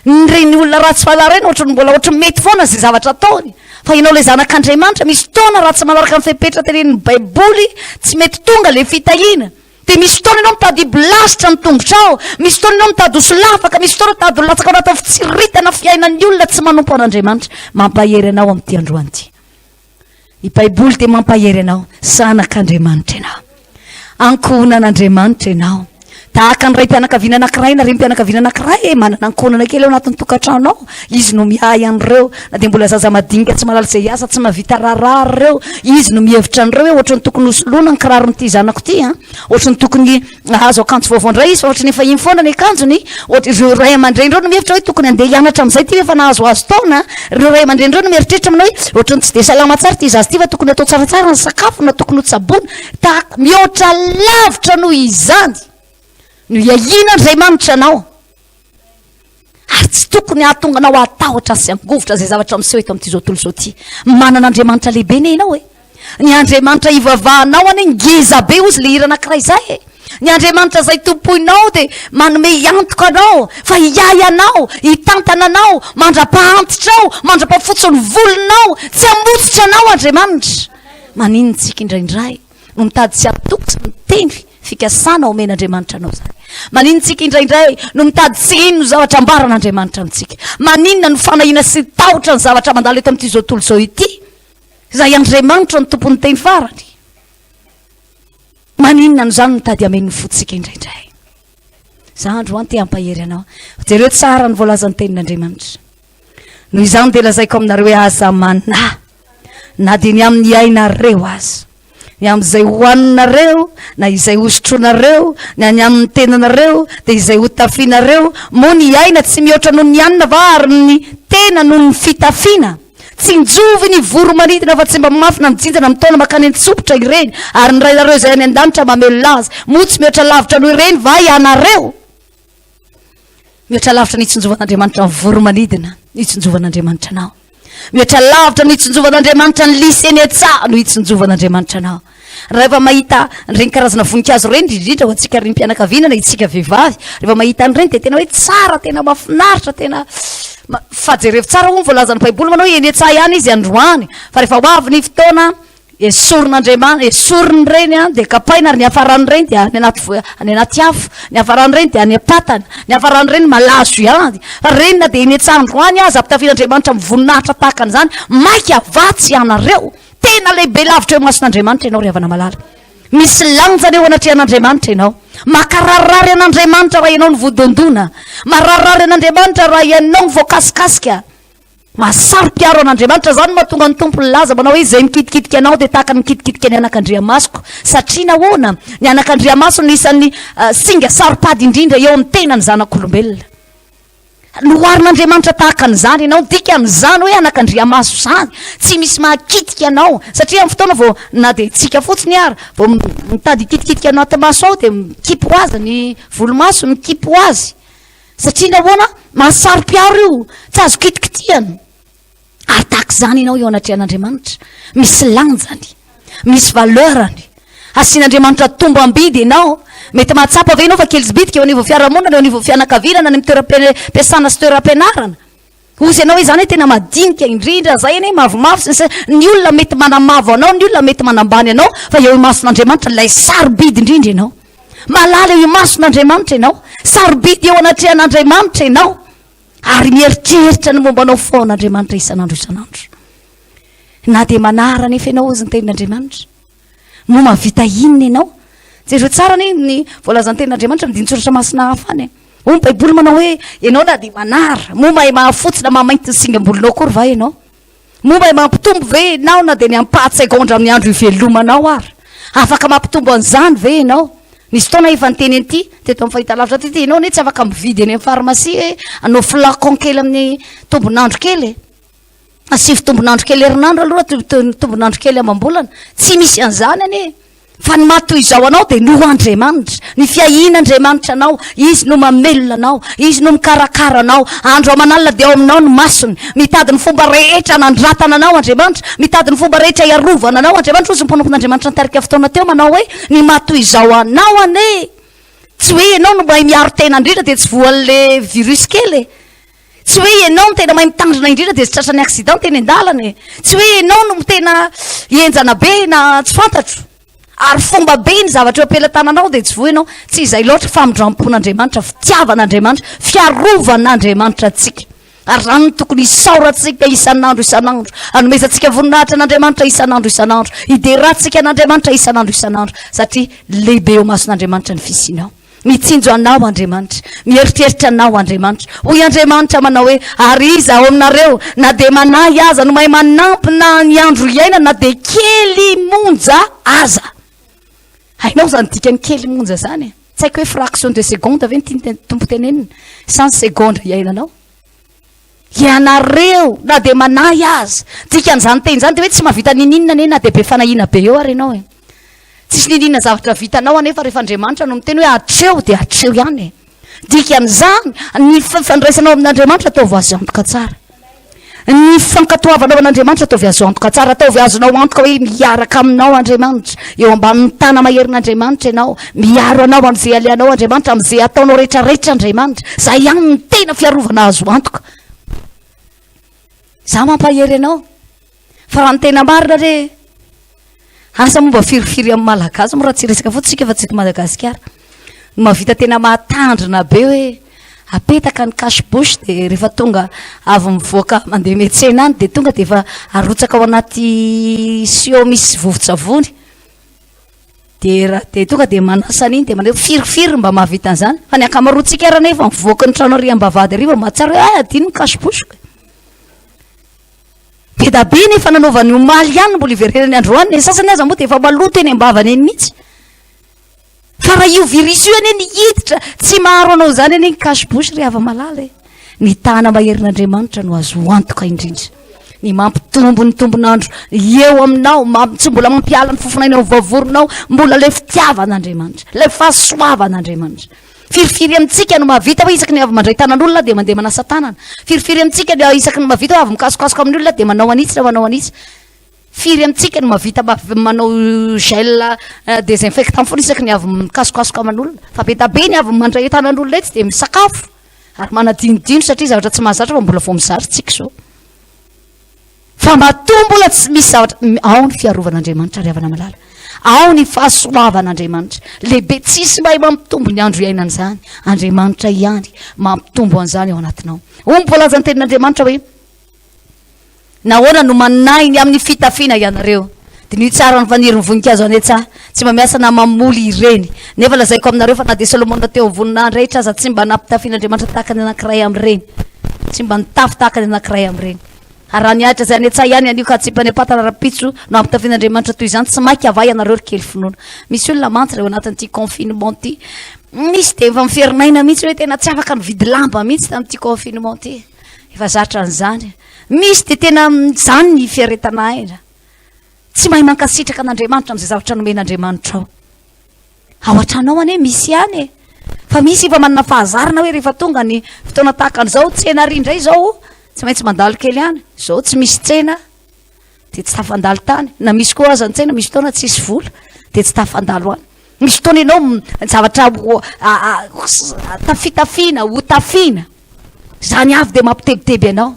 Ireny olona ratsy fanahy ireny ohatry ny mbola ohatry ny mety foana izay zavatra ataony. Fa ianao ilay zanak'Andriamanitra misy fotoana raha tsy manaraka ny fepetra tenenin'ny Baiboly tsy mety tonga ilay fitahiana. Dia misy fotoana ianao mitady hibilasitra ny tongotrao, misy fotoana ianao mitady ho solafaka, misy fotoana mitady ho latsaka ao anatin'ny fitsiritana fiainan'ny olona tsy manompo an'Andriamanitra. Mampahery anao amin'ity androany ity. Ny Baiboly dia mampahery anao, zanak'Andriamanitra ianao. Ankohonan'Andriamanitra ianao. Tahaka ny raim-pianakaviana anankiray na renim-pianakaviana anankiray e, manana ankohonana kely ao anatin'ny tokantrano ao, izy no miahy an'ireo, na dia mbola zaza madinika tsy mahalala izay asa, tsy mahavita raharaha ary ireo, izy no mihevitra an'ireo hoe ohatran'ny tokony hosoloina ny kiraron'ity zanako ity an, ohatran'ny tokony hahazo akanjo vaovao indray izy fa ohatran'ny efa iny foana ny akanjony, ohatra ireo ray aman-dreny ireo no mihevitra hoe tokony handeha hianatra amin'izay ity efa nahazoazo taona, ireo ray aman-dreny ireo no mieritreritra manao hoe ohatran'ny tsy dia salama tsara ity zaza ity fa tokony atao tsaratsara ny sakafo na tokony hotsaboina, Tahaka, mihoatra lavitra noho izany no iahian'Andriamanitra anao, ary tsy tokony hahatonga anao hatahotra sy hangovitra izay zavatra miseho eto amin'ity izao tontolo izao ity. Manana Andriamanitra lehibe anie ianao e! Ny Andriamanitra ivavahanao anie ngeza be hozy le hira anankiray izay e! Ny Andriamanitra izay tompoinao dia manome antoka anao fa hiahy anao, hitantana anao mandra-pahantitrao, mandra-pahafotsy ny volonao, tsy hamotsitra anao Andriamanitra. Maninona isika indraindray no mitady tsy hatoky tsy miteny fikasana omen'Andriamanitra anao izany? Maninona isika indraindray no mitady tsy hino ny zavatra ambaran'Andriamanitra amintsika? Maninona no fanahiana sy tahotra ny zavatra mandalo eto amin'ity izao tontolo izao ity? Izay Andriamanitra no tompon'ny teny farany. Maninona no izany mitady hameno ny fontsika indraindray? Za androany te hampahery anao. Jereo tsara ny voalazan'ny tenin'Andriamanitra. Noho izany dia lazaiko aminareo hoe aza manahy na dia ny amin'ny ainareo aza, ny amin'izay hohaninareo na izay hosotroinareo, na ny amin'ny tenanareo dia izay hotafianareo. Moa ny aina tsy mihoatra noho ny hanina va ary ny tena noho ny fitafiana? Tsinjovy ny voro-manidina fa tsy mba mafy na mijinja na mitaona mankany an-tsompitra ireny, ary ny Rainareo izay any an-danitra mamelona azy. Moa tsy mihoatra lavitra noho ireny va ianareo? Mihoatra lavitra ny hitsinjovan'Andriamanitra ny voro-manidina no hitsinjovan'Andriamanitra anao. Mihoatra lavitra ny hitsinjovan'Andriamanitra ny lisy eny an-tsaha no hitsinjovan'Andriamanitra anao. Rehefa mahita an'ireny karazana voninkazo ireny, indrindra ho antsika renim-pianakaviana na isika vehivavy, rehefa mahita an'ireny dia tena hoe tsara, tena mahafinaritra, tena fa jerevo tsara hono voalazan'ny Baiboly manao hoe eny an-tsaha ihany izy androany, fa rehefa ho avy ny fotoana Esorin'Andriamanitra, esoriny ireny an, dia kapaina ary ny hafaran'ireny dia any anaty vo- any anaty afo, ny hafaran'ireny dia any am-patana, ny hafaran'ireny malazo ihany. Fa ireny na dia eny an-tsandro any aza ampitafian'Andriamanitra amin'ny voninahitra tahaka an'izany, mainka vatsy ianareo. Tena lehibe lavitra eo imason'Andriamanitra ianao ry havana malala. Misy lanjany eo anatrehan'Andriamanitra ianao. Makararirary an'Andriamanitra raha ianao no voadondona. Mararirary an'Andriamanitra raha ianao no voakasikasika. Mahasaro-piaro an'Andriamanitra, izany no mahatonga ny Tompo nilaza manao hoe izay mikitikitika anao dia tahaka ny mikitikitika ny anakandriamasoko. Satria nahoana? Ny anakandriamaso no isan'ny singa saro-pady indrindra eo amin'ny tenan'ny zanak'olombelona. Noharin'Andriamanitra tahaka an'izany ianao, dikan'izany hoe anakandriamaso izany, tsy misy mahakitika anao, satria amin'ny fotoana vao na dia tsika fotsiny ary vao mitady hikitikitika anaty maso ao dia mikipy ho azy ny volomaso, mikipy ho azy. Satria nahoana? Mahasaro-piaro io, tsy azo kitikitihana. Ary tahaka izany ianao eo anatrehan'Andriamanitra. Misy lanjany, misy valeur-ny. Asian'Andriamanitra tombam-bidy ianao. Mety mahatsapa ve ianao fa kely sy bitika eo anivon'ny fiarahamonina, eo anivon'ny fianakaviana, na any amin'ny toeram-piasana sy toeram-pianarana? Hozy ianao hoe izany hoe tena madinika indrindra, zay anie mavomavo sy ny sisa. Ny olona mety manamavo anao, ny olona mety manambany anao, fa eo imason'Andriamanitra ilay sarobidy indrindra ianao. Malala eo imason'Andriamanitra ianao, sarobidy eo anatrehan'Andriamanitra ianao, ary mieritreritra ny momba anao foana Andriamanitra isan'andro isan'andro. Na dia manara anefa ianao hozy ny tenin'Andriamanitra. Moa mahavita inona ianao? Jereo tsara anie ny voalazan'ny tenin'Andriamanitra amin'ny dinin-tsoratra masina hafa any e. Hoy ny Baiboly manao hoe, ianao na dia manara, moa mahay mahafotsy na mahamainty ny singam-bolonao akory va ianao? Moa mahay mampitombo ve ianao na dia ny ampahan-tsegondra amin'ny andro ivelomanao ary? Afaka mampitombo an'izany ve ianao? Nisy fotoana efa niteny an'ity teto amin'ny fahitalavitra teto, ianao anie tsy afaka mividy eny amin'ny pharmacie hoe hanao flacon kely amin'ny tombon'andro kely e. Asivo tombon'andro kely herinandro aloha, tombon'andro kely amam-bolana. Tsy misy an'izany anie. Fa ny maha toy izao anao dia noho Andriamanitra. Ny fiahian'Andriamanitra anao, Izy no mamelona anao, Izy no mikarakara anao. Andro aman'alina dia ao aminao ny masony. Mitady ny fomba rehetra hanandratana anao Andriamanitra, mitady ny fomba rehetra hiarovana anao Andriamanitra. Hozy ny mpanompon'Andriamanitra nitarika fotoana teo manao hoe, ny maha toy izao anao anie, tsy hoe ianao no mahay miaro tena indrindra dia tsy voan'ilay virus kely e. Tsy hoe ianao no tena mahay mitandrina indrindra dia tsy tratran'ny accident eny an-dalana e. Tsy hoe ianao no tena henjana be na tsy fantatro. Ary fomba be ny zavatra eo am-pelatananao dia tsy voa ianao. Tsy izay loatra famindram-pon'Andriamanitra, fitiavan'Andriamanitra, fiarovan'Andriamanitra antsika. Ary izany no tokony hisaorantsika isan'andro isan'andro, hanomezantsika voninahitra an'Andriamanitra isan'andro isan'andro, hiderantsika an'Andriamanitra isan'andro isan'andro, satria lehibe eo imason'Andriamanitra ny fisianao. Mitsinjo anao Andriamanitra. Mieritreritra anao Andriamanitra. Hoy Andriamanitra manao hoe, Ary iza ao aminareo, na dia manahy aza, no mahay manampy na ny andro iainana na dia kely monja aza? Hainao izany dikan'ny kely monja izany e? Tsy haiko hoe fraction de seconde ve ny tian'ny Tompo tenenina, sa ny segondra iainanao? Ianareo, na dia manahy aza. Dikan'izany teny izany dia hoe tsy mahavita ninininona anie na dia be fanahiana be eo ary ianao e. Tsisy ninininona zavatra vitanao anefa rehefa Andriamanitra no miteny hoe hatreo dia hatreo ihany e. Dikan'izany, ny fifandraisanao amin'Andriamanitra ataovy azo antoka tsara. Ny fankatoavanao an'Andriamanitra ataovy azo antoka tsara, ataovy azonao antoka hoe miaraka aminao Andriamanitra, eo ambanin'ny tana-maherin'Andriamanitra ianao, miaro anao amin'izay alehanao Andriamanitra, amin'izay ataonao rehetrarehetra Andriamanitra. Izay ihany no tena fiarovana azo antoka. Izaho mampahery anao, fa raha ny tena marina re, Asa moa mba firifiry amin'ny Malagasy moa raha tsy hiresaka fotsiny isika fa tsy eto Madagasikara no mahavita tena mahatandrina be hoe apetaka ny cache bouche dia rehefa tonga avy mivoaka mandeha miantsena any dia tonga dia efa arotsaka ao anaty sio misy vovon-tsavony dia raha dia tonga dia manasa an'iny dia manao firifiry mba mahavita an'izany fa ny ankamaroantsika ary anefa mivoaka ny trano ary am-bavahady ary vao mahatsiaro hoe ah adino ny cache bouche Be da be ny efa nanaovany omaly ihany no mbola iverenany androany, ny sasany aza moa dia efa maloto eny am-bavany eny mihitsy. Fa raha io virus io anie ny hiditra, tsy maharo anao izany anie ny cache bouche ry hava-malala e. Ny tahana maherin'Andriamanitra no azo antoka indrindra. Ny mampitombo ny tombon'andro eo aminao, tsy mbola mampiala ny fofonaina eo amin'ny vavoronao, mbola ilay fitiavan'Andriamanitra, ilay fahasoavan'Andriamanitra. Firifiry amintsika no mahavita hoe isaky ny avy mandray tanan'olona dia mandeha manasa tanana? Firifiry amintsika no isaky ny mahavita hoe avy mikasokasoka amin'ny olona dia manao an'itsy na manao an'itsy? Firy amintsika no mahavita manao gel euh, désinfectant foana isaky ny avy mikasokasoka aman'olona? Fa be da be ny avy mandray tanan'olona etsy dia misakafo ary manadinodino satria zavatra tsy mahazatra fa mbola vao mizatra tsika izao. Fa matoa mbola tsy misy zavatra, ao ny fiarovan'Andriamanitra ry havana malala. Ao ny fahasoavan'Andriamanitra. Lehibe tsisy mahay mampitombo ny andro iainana izany. Andriamanitra ihany mampitombo an'izany ao anatinao. Hoy ny voalazan'ny tenin'Andriamanitra hoe, Nahoana no manahy ny amin'ny fitafiana ianareo? Diniho tsara ny fanirin'ny voninkazo any an-tsaha. Tsy mba miasa na mamoly ireny. Nefa lazaiko aminareo fa na dia Solomona teo amin'ny voninahitra aza tsy mba nampitafian'Andriamanitra tahaka ny anankiray amin'ireny. Tsy mba nitafy tahaka ny anankiray amin'ireny. Ary raha ny ahitra izay any an-tsaha ihany anio ka atsipy any am-patana rahampitso no ampitafian'Andriamanitra toy izany, tsy maika va ianareo ry kely finoana? Misy olona mantsy raha eo anatin'ity confinement ity, misy dia efa miferinaina mihitsy hoe tena tsy afaka nividy lamba mihitsy tamin'ity confinement ity. Efa zatra an'izany. Misy dia tena izany ny fiaretana aina. Tsy mahay mankasitraka an'Andriamanitra amin'izay zavatra nomen'Andriamanitra ao. Ao an-trano ao anie misy ihany e. Fa misy efa manana fahazarana hoe rehefa tonga ny fotoana tahaka an'izao, tsena ary indray izao, tsy maintsy mandalo kely ihany. Izao tsy misy tsena, dia tsy tafandalo tany. Na misy koa aza ny tsena, misy fotoana tsisy vola, dia tsy tafandalo any. Misy fotoana ianao zavatra tafitafiana, ho tafiana. Izany avy dia mampitebiteby anao.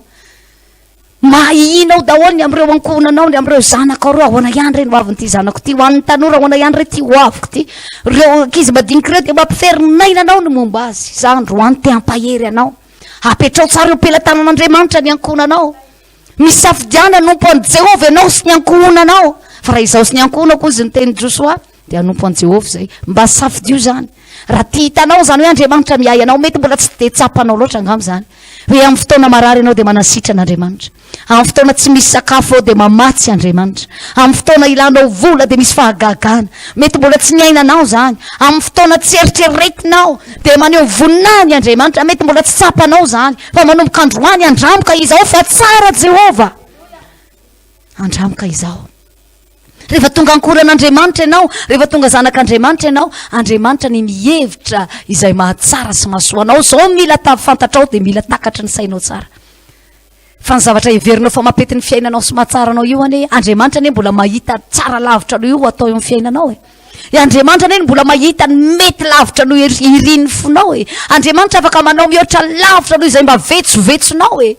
Mahihina ao daholo ny amin'ireo ankohonanao, ny amin'ireo zanakao ireo, ahoana ihany re ny hoavin'ity zanako ity, ho an'ny tanora ahoana ihany re ity hoaviko ity, ireo ankizy madinika ireo dia mampiferin'aina anao ny momba azy, za androany te hampahery anao, apetrao tsara eo am-pelatanan'Andriamanitra ny ankohonanao, misafidiana hanompo an'i Jehovah ianao sy ny ankohonanao, fa raha izaho sy ny ankohonako hozy ny tenin'i Josoa, Dia hanompo an'i Jehovah izay. Mba safidio izany. Raha tia hitanao izany hoe Andriamanitra miahy anao, mety mbola tsy dia tsapanao loatra angamba izany. Hoe amin'ny fotoana marary ianao dia manasitrana Andriamanitra. Amin'ny fotoana tsy misy sakafo ao dia mamatsy Andriamanitra. Amin'ny fotoana ilanao vola dia misy fahagagana. Mety mbola tsy niainanao izany. Amin'ny fotoana tsy eritreretinao dia maneho voninahiny Andriamanitra. Mety mbola tsy tsapanao izany. Fa manomboka androany andramoka izao fa tsara Jehovah. Andramoka izao. Rehefa tonga ankohonan'Andriamanitra ianao, rehefa tonga zanak'Andriamanitra ianao, Andriamanitra ny mihevitra izay mahatsara sy mahasoa anao. Izao mila ta fantatrao dia mila takatry ny sainao tsara. Fa ny zavatra heverinao fa mampety ny fiainanao sy mahatsara anao io anie, Andriamanitra anie mbola mahita tsara lavitra noho io ho atao eo amin'ny fiainanao e. I Andriamanitra anie mbola mahita ny mety lavitra noho irin'ny fonao e. Andriamanitra afaka manao mihoatra lavitra noho izay mba vetsovetsonao e.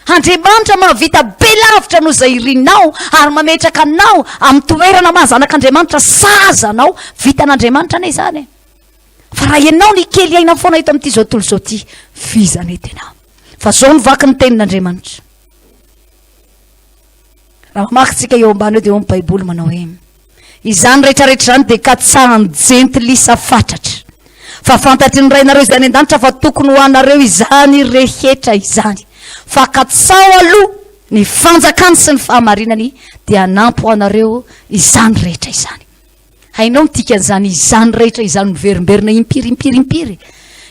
Andriamanitra mahavita be lavitra noho izay irinao ary mametraka anao amin'ny toerana maha zanak'Andriamanitra sahaza anao. Vitan'Andriamanitra anie izany e. Fa raha ianao ny kely aina foana eto amin'ity zao tontolo izao ity, vizana eto ianao. Fa zao no vaky ny tenin'Andriamanitra. Raha mamaky tsika eo ambany eo dia eo amin'ny Baiboly manao hoe Izany rehetra rehetra izany dia katsahan'ny jentilisa fatratra. Fa fantatry ny Rainareo izay any an-danitra fa tokony ho anareo izany rehetra izany. Fa katsaho aloha ny fanjakany sy ny fahamarinany dia hanampy ho anareo izany rehetra izany. Hainao ny dikan'izany izany rehetra izany miverimberina impiry impiry impiry?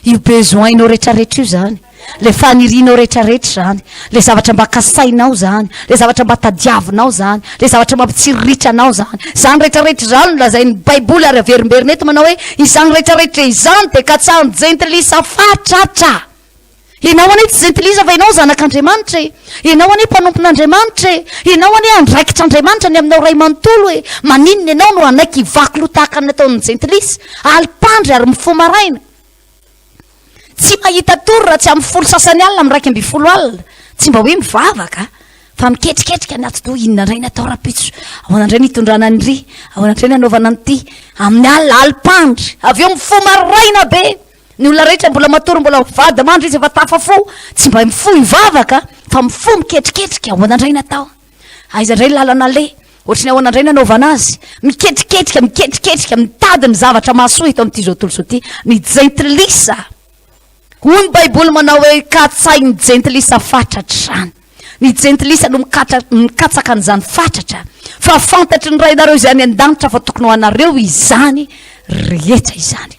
Io besoin-nao rehetrarehetra io izany, ilay fanirianao rehetrarehetra izany, ilay zavatra mba kasainao izany, ilay zavatra mba tadiavinao izany, ilay zavatra mampitsiriritra anao izany. Izany rehetrarehetra izany no lazain'ny Baiboly ary averimberina eto manao hoe izany rehetrarehetra izany dia katsahin'ny jentilisa fatratra. Ianao anie tsy jentilisa fa ianao zanak'Andriamanitra e! Ianao anie mpanompon'Andriamanitra e! Ianao anie andraikitr'Andriamanitra ny aminao ray manontolo e! Maninona ianao no hanaiky hivaky loha tahaka ny nataon'ny jentilisa? Alim-pandry ary mifoha maraina. Tsy mahita tory raha tsy amin'ny folo sasany alina amin'ny 11 alina. Tsy mba hoe mivavaka fa miketriketrika ny atidoha, inona indray ny atao rahampitso? Ahoana indray ny hitondrana an'iry? Ahoana indray ny hanaovana an'ity? Amin'ny alina, alim-pandry. Avy eo mifoha maraina be. Ny olona rehetra mbola matory mbola mivady mandry izy efa tafafoha, tsy mba mifoha hivavaka fa mifoha miketriketrika, ahoana indray ny atao? Aiza indray ny lalana aleha? Ohatry ny ahoana indray ny anaovana azy? Miketriketrika, miketriketrika, mitady ny zavatra mahasoa eto amin'ity izao tontolo izao ity ny jentilisa. Hoy ny Baiboly manao hoe katsahin'ny jentilisa fatratra izany. Ny jentilisa no mikatra, mikatsaka an'izany fatratra, fa fantatry ny Rainareo izay any an-danitra fa tokony ho anareo izany rehetra izany.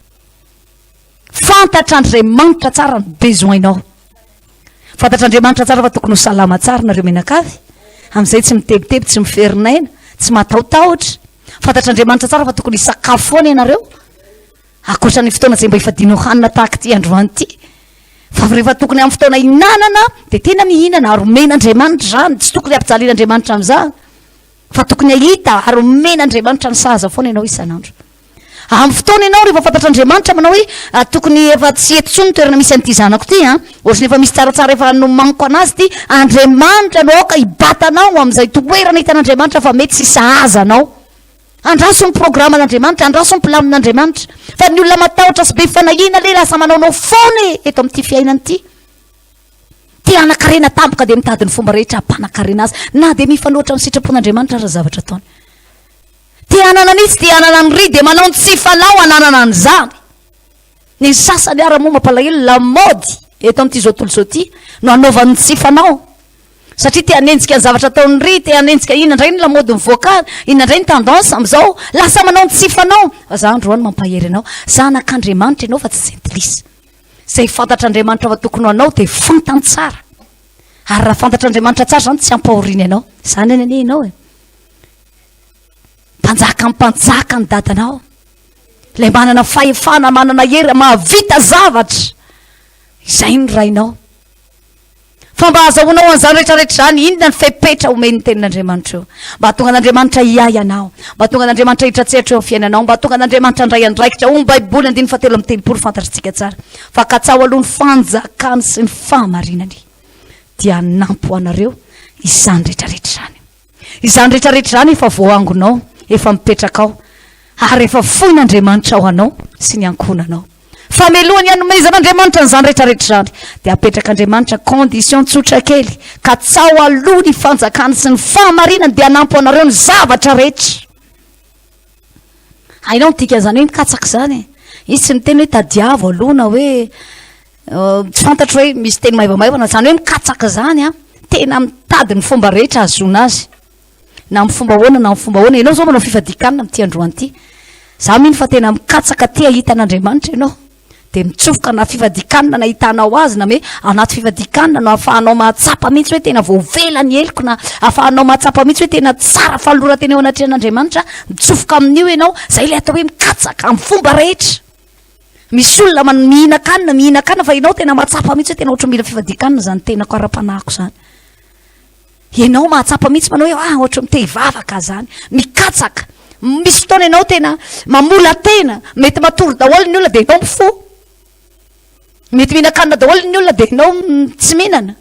Fantatr'Andriamanitra tsara ny besoin-nao. Fantatr'Andriamanitra tsara fa tokony ho salama tsara nareo mianakavy, amin'izay tsy mitebiteby, tsy miferinaina, tsy matahotahotra. Fantatr'Andriamanitra tsara fa tokony hisakafo foana ianareo, ankoatra ny fotoana izay mba hifadianao hanina tahaka ity androany ity. Fa rehefa tokony amin'ny fotoana hihinanana dia tena mihinana ary omen'Andriamanitra izany, tsy tokony hampijalian'Andriamanitra amin'izany. Fa tokony hahita ary omen'Andriamanitra ny sahaza foana ianao isan'andro. Amin'ny fotoana ianao rehefa fantatr'Andriamanitra manao hoe ah, tokony efa tsy eto intsony ny toerana misy an'ity zanako ity an, ohatran'ny efa misy tsaratsara efa nomaniko anazy ity, Andriamanitra no aoka hibata anao amin'izay toerana hitan'Andriamanitra fa mety sy sahaza anao. Andraso ny programan'Andriamanitra, andraso ny planin'Andriamanitra. Fa ny olona matahotra sy be fanahiana le lasa manaonao foana e, eto amin'ity fiainana ity. Te hanan-karena tampoka dia mitady ny fomba rehetra hampanan-karena azy, na dia mifanohitra amin'ny sitrapon'Andriamanitra aza ny zavatra ataony. Te hanana an'itsy, te hanana an'iry, dia manao ny tsy fanao hananana an'izany. Ny sasany ara moa mampalahelo, lamaody eto amin'ity izao tontolo izao ity no anaovany ny tsy fanao. Satria te hanenjika ny zavatra ataon'iry, te hanenjika inona indray ny lamaody mivoaka any, inona indray ny tendance amin'izao, lasa manao ny tsy fanao. Fa za androany mampahery anao, zanak'Andriamanitra ianao fa tsy jentilisa. Izay fantatr'Andriamanitra fa tokony ho anao dia fantany tsara. Ary raha fantatr'Andriamanitra tsara izany tsy hampahoriany anao. Izany anie ianao e. Mpanjaka mpanjaka ny dadanao. Ilay manana fahefana, manana hery, mahavita zavatra. Izay ny rainao. Fa mba hahazahoanao an'izany rehetra rehetra izany, inona ny fepetra omen'ny tenin'Andriamanitra eo? Mba hahatonga an'Andriamanitra hiahy anao, mba hahatonga an'Andriamanitra hiditra-tsehatra eo amin'ny fiainanao, mba hahatonga an'Andriamanitra handray andraikitra. Hoy ny Baiboly, andininy fahatelo amby telopolo, fantatritsika tsara fa katsaho aloha ny fanjakany sy ny fahamarinany, dia hanampy ho anareo izany rehetra rehetra izany. Izany rehetra rehetra izany efa voaangonao, efa mipetraka ao, ary efa foin'Andriamanitra ho anao sy ny ankohonanao. Fa mialohan'ny hanomezan'Andriamanitra an'izany rehetra rehetra izany, dia apetrak'Andriamanitra condition tsotra kely, katsaho aloha ny fanjakany sy ny fahamarinany dia hanampy ho anareo ny zavatra rehetra. Hainao ny dikan'izany hoe mikatsaka izany e? Izy tsy miteny hoe tadiavo aloha na hoe tsy fantatro hoe misy teny maivamaivana, izany hoe mikatsaka izany an, tena mitady ny fomba rehetra hahazoana azy. Na amin'ny fomba ahoana na amin'ny fomba ahoana. Ianao izao manao fifadian-kanina amin'ity androany ity. Za mino fa tena mikatsaka te hahita an'Andriamanitra ianao. Dia mitsofoka na fifadian-kanina nahitanao azy na hoe anaty fifadian-kanina no ahafahanao mahatsapa mihitsy hoe tena voavela ny heloko na ahafahanao mahatsapa mihitsy hoe tena tsara fanoloran-tena eo anatrehan'Andriamanitra. Mitsofoka amin'io ianao. Izay ilay atao hoe mikatsaka amin'ny fomba rehetra. Misy olona man- mihinan-kanina, mihinan-kanina fa ianao tena mahatsapa mihitsy hoe tena ohatran'ny mila fifadian-kanina izany tenako ara-panahiko izany. Ianao mahatsapa mihitsy manao hoe ah ohatran'ny te hivavaka zany, mikatsaka. Misy fotoana ianao tena mamola tena, mety matory daholo ny olona dia ianao mifoha. Mety mihinan-kanina daholo ny olona dia ianao tsy mihinana.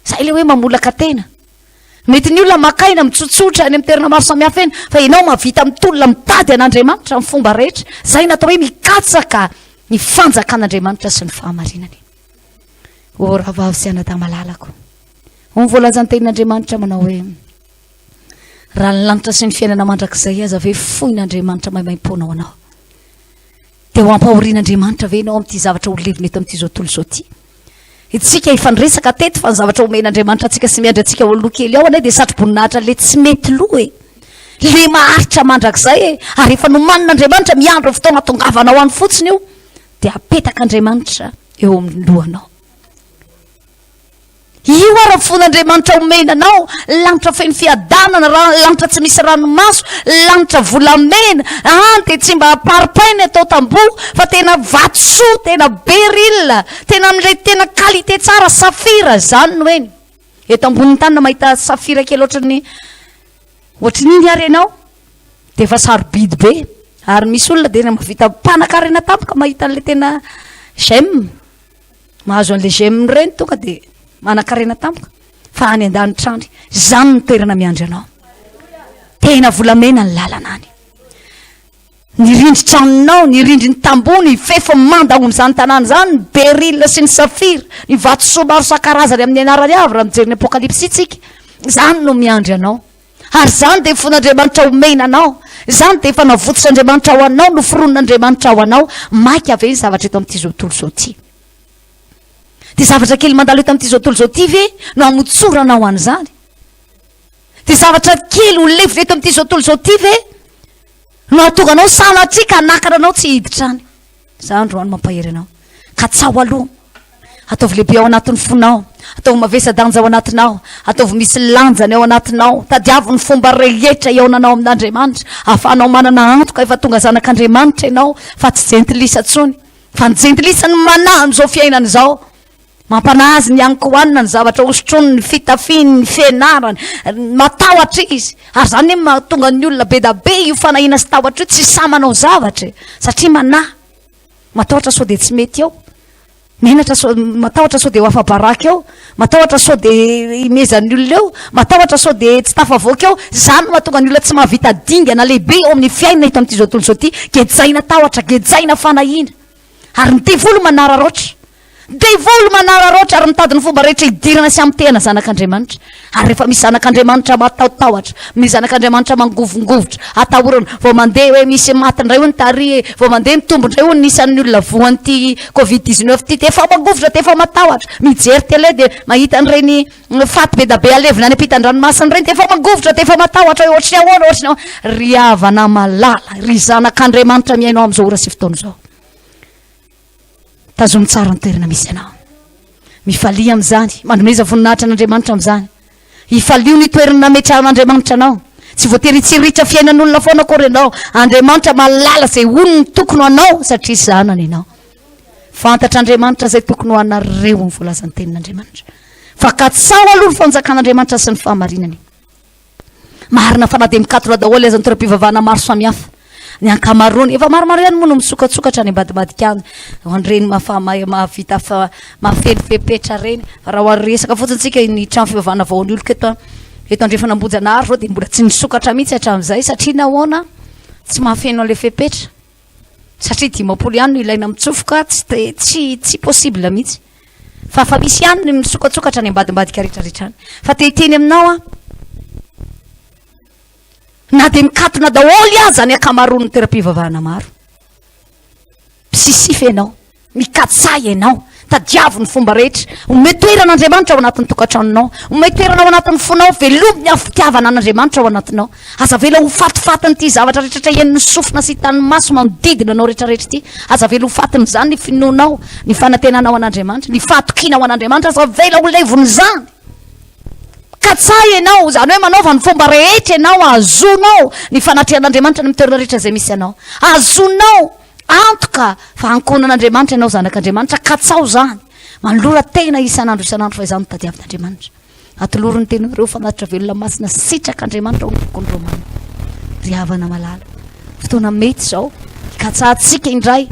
Zay ilay hoe mamolaka tena. Mety ny olona maka aina mitsotsotra any amin'ny toerana maro samihafa eny fa ianao mahavita mitolona mitady an'Andriamanitra amin'ny fomba rehetra. Zay no atao hoe mikatsaka ny fanjakan'Andriamanitra sy ny fahamarinany. O rahavavy sy anadahy malalako. Hoy ny voalazan'ny tenin'Andriamanitra manao hoe, Raha ny lanitra sy ny fiainana mandrakizay aza ve foin'Andriamanitra maimaimpoana ho anao? Dia ho ampahorian'Andriamanitra ve ianao amin'ity zavatra ho levona eto amin'ity izao tontolo izao ity? Isika efa niresaka teto fa ny zavatra omen'Andriamanitra antsika sy miandry antsika ao aloha kely ao anie dia satroboninahitra le tsy mety lo e! Le maharitra mandrakizay e! Ary efa nomanin'Andriamanitra miandry ny fotoana hatongavanao any fotsiny io dia apetak'Andriamanitra eo amin'ny lohanao. Io ara ny fon'Andriamanitra omena anao, lanitra feno fiadanana, lanitra tsy misy ranomaso, lanitra volamena, any dia tsy mba parpaing ny atao tamboho fa tena vatosoa, tena beryl, tena amin'ilay tena qualité tsara, safira, izany no eny. Eto ambonin'ny tany na mahita safira kely ohatran'ny ohatran'ny iny ary ianao dia efa sarobidy be. Ary misy olona dia mahavita mpanan-karena tampoka mahita an'ilay tena gemme. Mahazo an'ilay gemme ireny tonga dia manan-karena tampoka fa any an-danitra any. Izany no toerana miandry anao. Tena volamena ny lalana any. Ny rindrin-tranonao, ny rindrin'ny tamboho, ny fefy manda ao amin'izany tanàna izany, ny beryl sy ny safira, ny vatosoa maro isan-karazany amin'ny anarany avy raha mijery ny Apokalypsy isika. Izany no miandry anao. Ary izany dia fon'Andriamanitra omena anao. Izany dia efa navots'Andriamanitra ho anao, noforonin'Andriamanitra ho anao. Maika ve ny zavatra eto amin'ity izao tontolo izao ity? Dia zavatra kely mandalo eto amin'ity izao tontolo izao ity ve no hamotsoranao an'izany? Dia zavatra kely ho levona eto amin'ity izao tontolo izao ity ve no hahatonga anao sanatria ka hanakana anao tsy hiditra any? Za androany mampahery anao. Katsaho aloha. Ataovy lehibe ao anatin'ny fonao. Ataovy mavesa-danja ao anatinao. Ataovy misy lanjany ao anatinao. Tadiavo ny fomba rehetra hihaonanao amin'Andriamanitra. Ahafahanao manana antoka efa tonga zanak'Andriamanitra ianao fa tsy jentilisa intsony. Fa ny jentilisa no manahy amin'izao fiainana izao. Mampanahy azy ny hankohanina, ny zavatra hosotroiny, ny fitafiany, ny fianarany. Matahotra izy. Ary izany anie mahatonga ny olona be da be io fanahiana sy tahotra io tsy sahy manao zavatra e. Satria manahy. Matahotra sao dia tsy mety eo. Menatra sao, matahotra sao dia ho afa-baraka eo. Matahotra sao dia himezan'ny olona eo. Matahotra sao dia tsy tafavoaka eo. Izany no mahatonga ny olona tsy mahavita dingana lehibe eo amin'ny fiainana eto amin'ity izao tontolo izao ity. Gejaina tahotra, gejaina fanahiana. Ary ny devoly manararaotra. Devoly manararaotra ary mitady ny fomba rehetra hidirana sy hamotehana zanak'Andriamanitra. Ary rehefa misy zanak'Andriamanitra matahotahotra, misy zanak'Andriamanitra mangovongovitra, atahorana, vao mandeha hoe misy maty indray hono tary e, vao mandeha mitombo indray hono ny isan'ny olona voan'ity covid 19 ity, dia efa mangovitra, dia efa matahotra. Mijery télé dia mahita an'ireny faty be da be alevina any ampitan-dranomasina ireny, dia efa mangovitra, dia efa matahotra hoe ohatry ny ahoana, ohatry ny ahoana. Ry havana malala, ry zanak'Andriamanitra mihaino amin'izao ora sy fotoana izao. Tazomy tsara ny toerana misy anao. Mifalia amin'izany, manomeza voninahitra an'Andriamanitra amin'izany. Ifalio ny toerana nametrahan'Andriamanitra anao. Tsy voatery hitsiriritra fiainan'olona foana akory ianao. Andriamanitra mahalala izay honiny tokony ho anao satria zanany ianao. Fantatr'Andriamanitra izay tokony ho anareo ny voalazan'ny tenin'Andriamanitra. Fa katsaho aloha ny fanjakan'Andriamanitra sy ny fahamarinany. Marina fa na dia mikatona daholo aza ny toeram-pivavahana maro samihafa, ny ankamaroany, efa maromaro ihany moa no misokatsokatra any ambadimbadika any, ho an'ireny mahafa- mahavita fa mahafeno fepetra ireny, fa raha ho an'ny resaka fotsiny tsika ny trano fivavahana vao niolika eto eto Andrefan'Ambohijanahary izao dia mbola tsy nisokatra mihitsy hatramin'izay satria nahoana? Tsy mahafeno an'ilay fepetra. Satria 50 ihany no ilaina mitsofoka, tsy te, tsy, tsy possible mihitsy. Fa fa misy ihany ny misokatsokatra any ambadimbadika rehetrarehetra any. Fa te hiteny aminao aho, na dia mikatona daholo aza ny ankamaroan'ny toeram-pivavahana maro, Mpisisifa ianao. Mikatsaha ianao. Tadiavo ny fomba rehetra. Omeo toerana Andriamanitra ao anatin'ny tokantranonao. Omeo toerana ao anatin'ny fonao. Velomy ny afo fitiavana an'Andriamanitra ao anatinao. Aza avela ho fatifatin'ity zavatra rehetrarehetra henon'ny sofina sy hitan'ny maso manodidina anao rehetrarehetra ity. Aza avela ho fatin'izany ny finoanao, ny fanantenanao an'Andriamanitra, ny fahatokianao an'Andriamanitra. Aza avela ho levon'izany. Katsaha ianao, izany hoe manaova ny fomba rehetra ianao hahazoanao ny fanatrehan'Andriamanitra any amin'ny toerana rehetra izay misy anao. Hahazoanao antoka fa ankohonan'Andriamanitra ianao, zanak'Andriamanitra, katsaho izany. Manolora tena isan'andro isan'andro fa izany no tadiavin'Andriamanitra. Atolory ny tenanareo fanatitra velona masina sitrak'Andriamanitra ao amin'ny bokin'ny Romana. Ry havana malala, fotoana mety izao hikatsahantsika indray.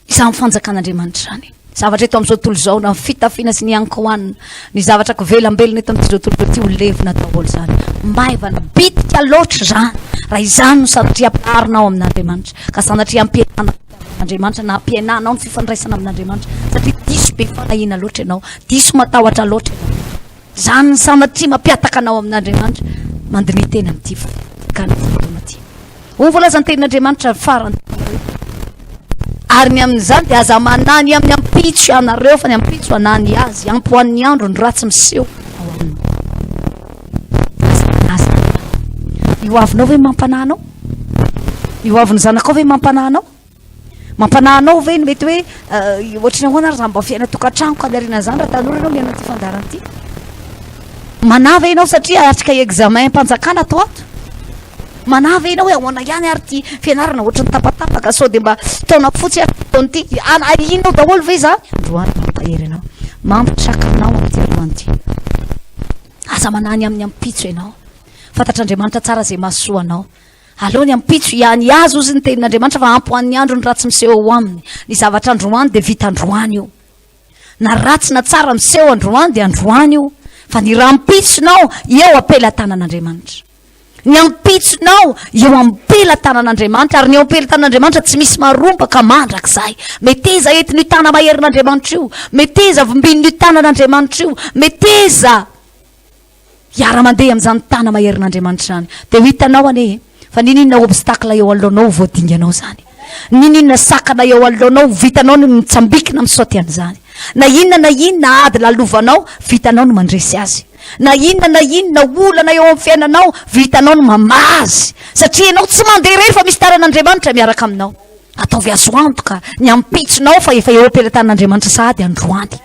Izany fanjakan'Andriamanitra izany. Zavatra eto amin'izao tontolo izao, na ny fitafiana sy ny ankohanina, ny zavatra kivelambelona eto amin'izao tontolo ity ho levona daholo izany. Maivana, bitika loatra izany. Raha izany no sanatria ampiharina ao amin'Andriamanitra, ka sanatria ampihenana Andriamanitra na ampihenanao ny fifandraisana amin'Andriamanitra, satria diso be fanahiana loatra ianao, diso matahotra loatra ianao. Izany ny sanatria mampihataka anao amin'Andriamanitra. Mandiniha tena amin'ity fakana fotoana ity. Hoy ny voalazan'ny tenin'Andriamanitra farany hoe. Ary ny amin'izany dia aza manahy ny amin'ny ampitso ianareo, fa ny ampitso hanahy ny azy. Ampy ho an'ny andro ny ratsy miseho ao aminy. Aza manahy izany ianao. Ny ho avinao ve mampanahy anao? Ny ho avin'ny zanakao ve mampanahy anao? Mampanahy anao ve ny mety hoe ohatry ny ahoana ary izany mba fiainan-tokantranoko any aoriana izany raha tanora ianao mihaino an'ity fandaharana ity? Manahy ve ianao satria hiatrika examen-panjakana ato ato? Manahy ve ianao hoe ahoana ihany ary ity fianarana ohatry ny tapatapaka sao dia mba taona fotsy ary ity taona ity? Ahianao daholo ve izany? Androany mampahery anao, mampitraka anao amin'ity androany ity. Aza manahy ny amin'ny ampitso ianao. Fantatr'Andriamanitra tsara izay mahasoa anao. Aleo ny ampitso ihany azy hozy ny tenin'Andriamanitra fa ampy ho an'ny andro ny ratsy miseho eo aminy. Ny zavatra androany dia vita androany io. Na ratsy na tsara miseho androany dia androany io. Fa ny rahampitsonao eo am-pelatanan'Andriamanitra. Ny ampitsonao eo am-pelatanan'Andriamanitra ary ny eo am-pelatanan'Andriamanitra tsy misy marombaka mandrakizay. Meteza entin'io tana-maherin'Andriamanitra io. Meteza vimbin'io tanan'Andriamanitra io. Meteza Hiara-mandeha amin'izany tana maherin'Andriamanitra izany. Dia ho hitanao anie fa n'inon'inona obstacle eo anoloanao ho voadinganao izany. N'inon'inona sakana eo anoloanao ho vitanao ny mitsambikina misaoty an'izany. Na inona na inona ady lalovanao, vitanao ny mandresy azy. Na inona na inona olana eo amin'ny fiainanao, vitanao ny mamaha azy. Satria ianao tsy mandeha irery fa misy tanan'Andriamanitra miaraka aminao. Ataovy azo antoka ny ampitsonao fa efa eo am-pelatanan'Andriamanitra sahady androany.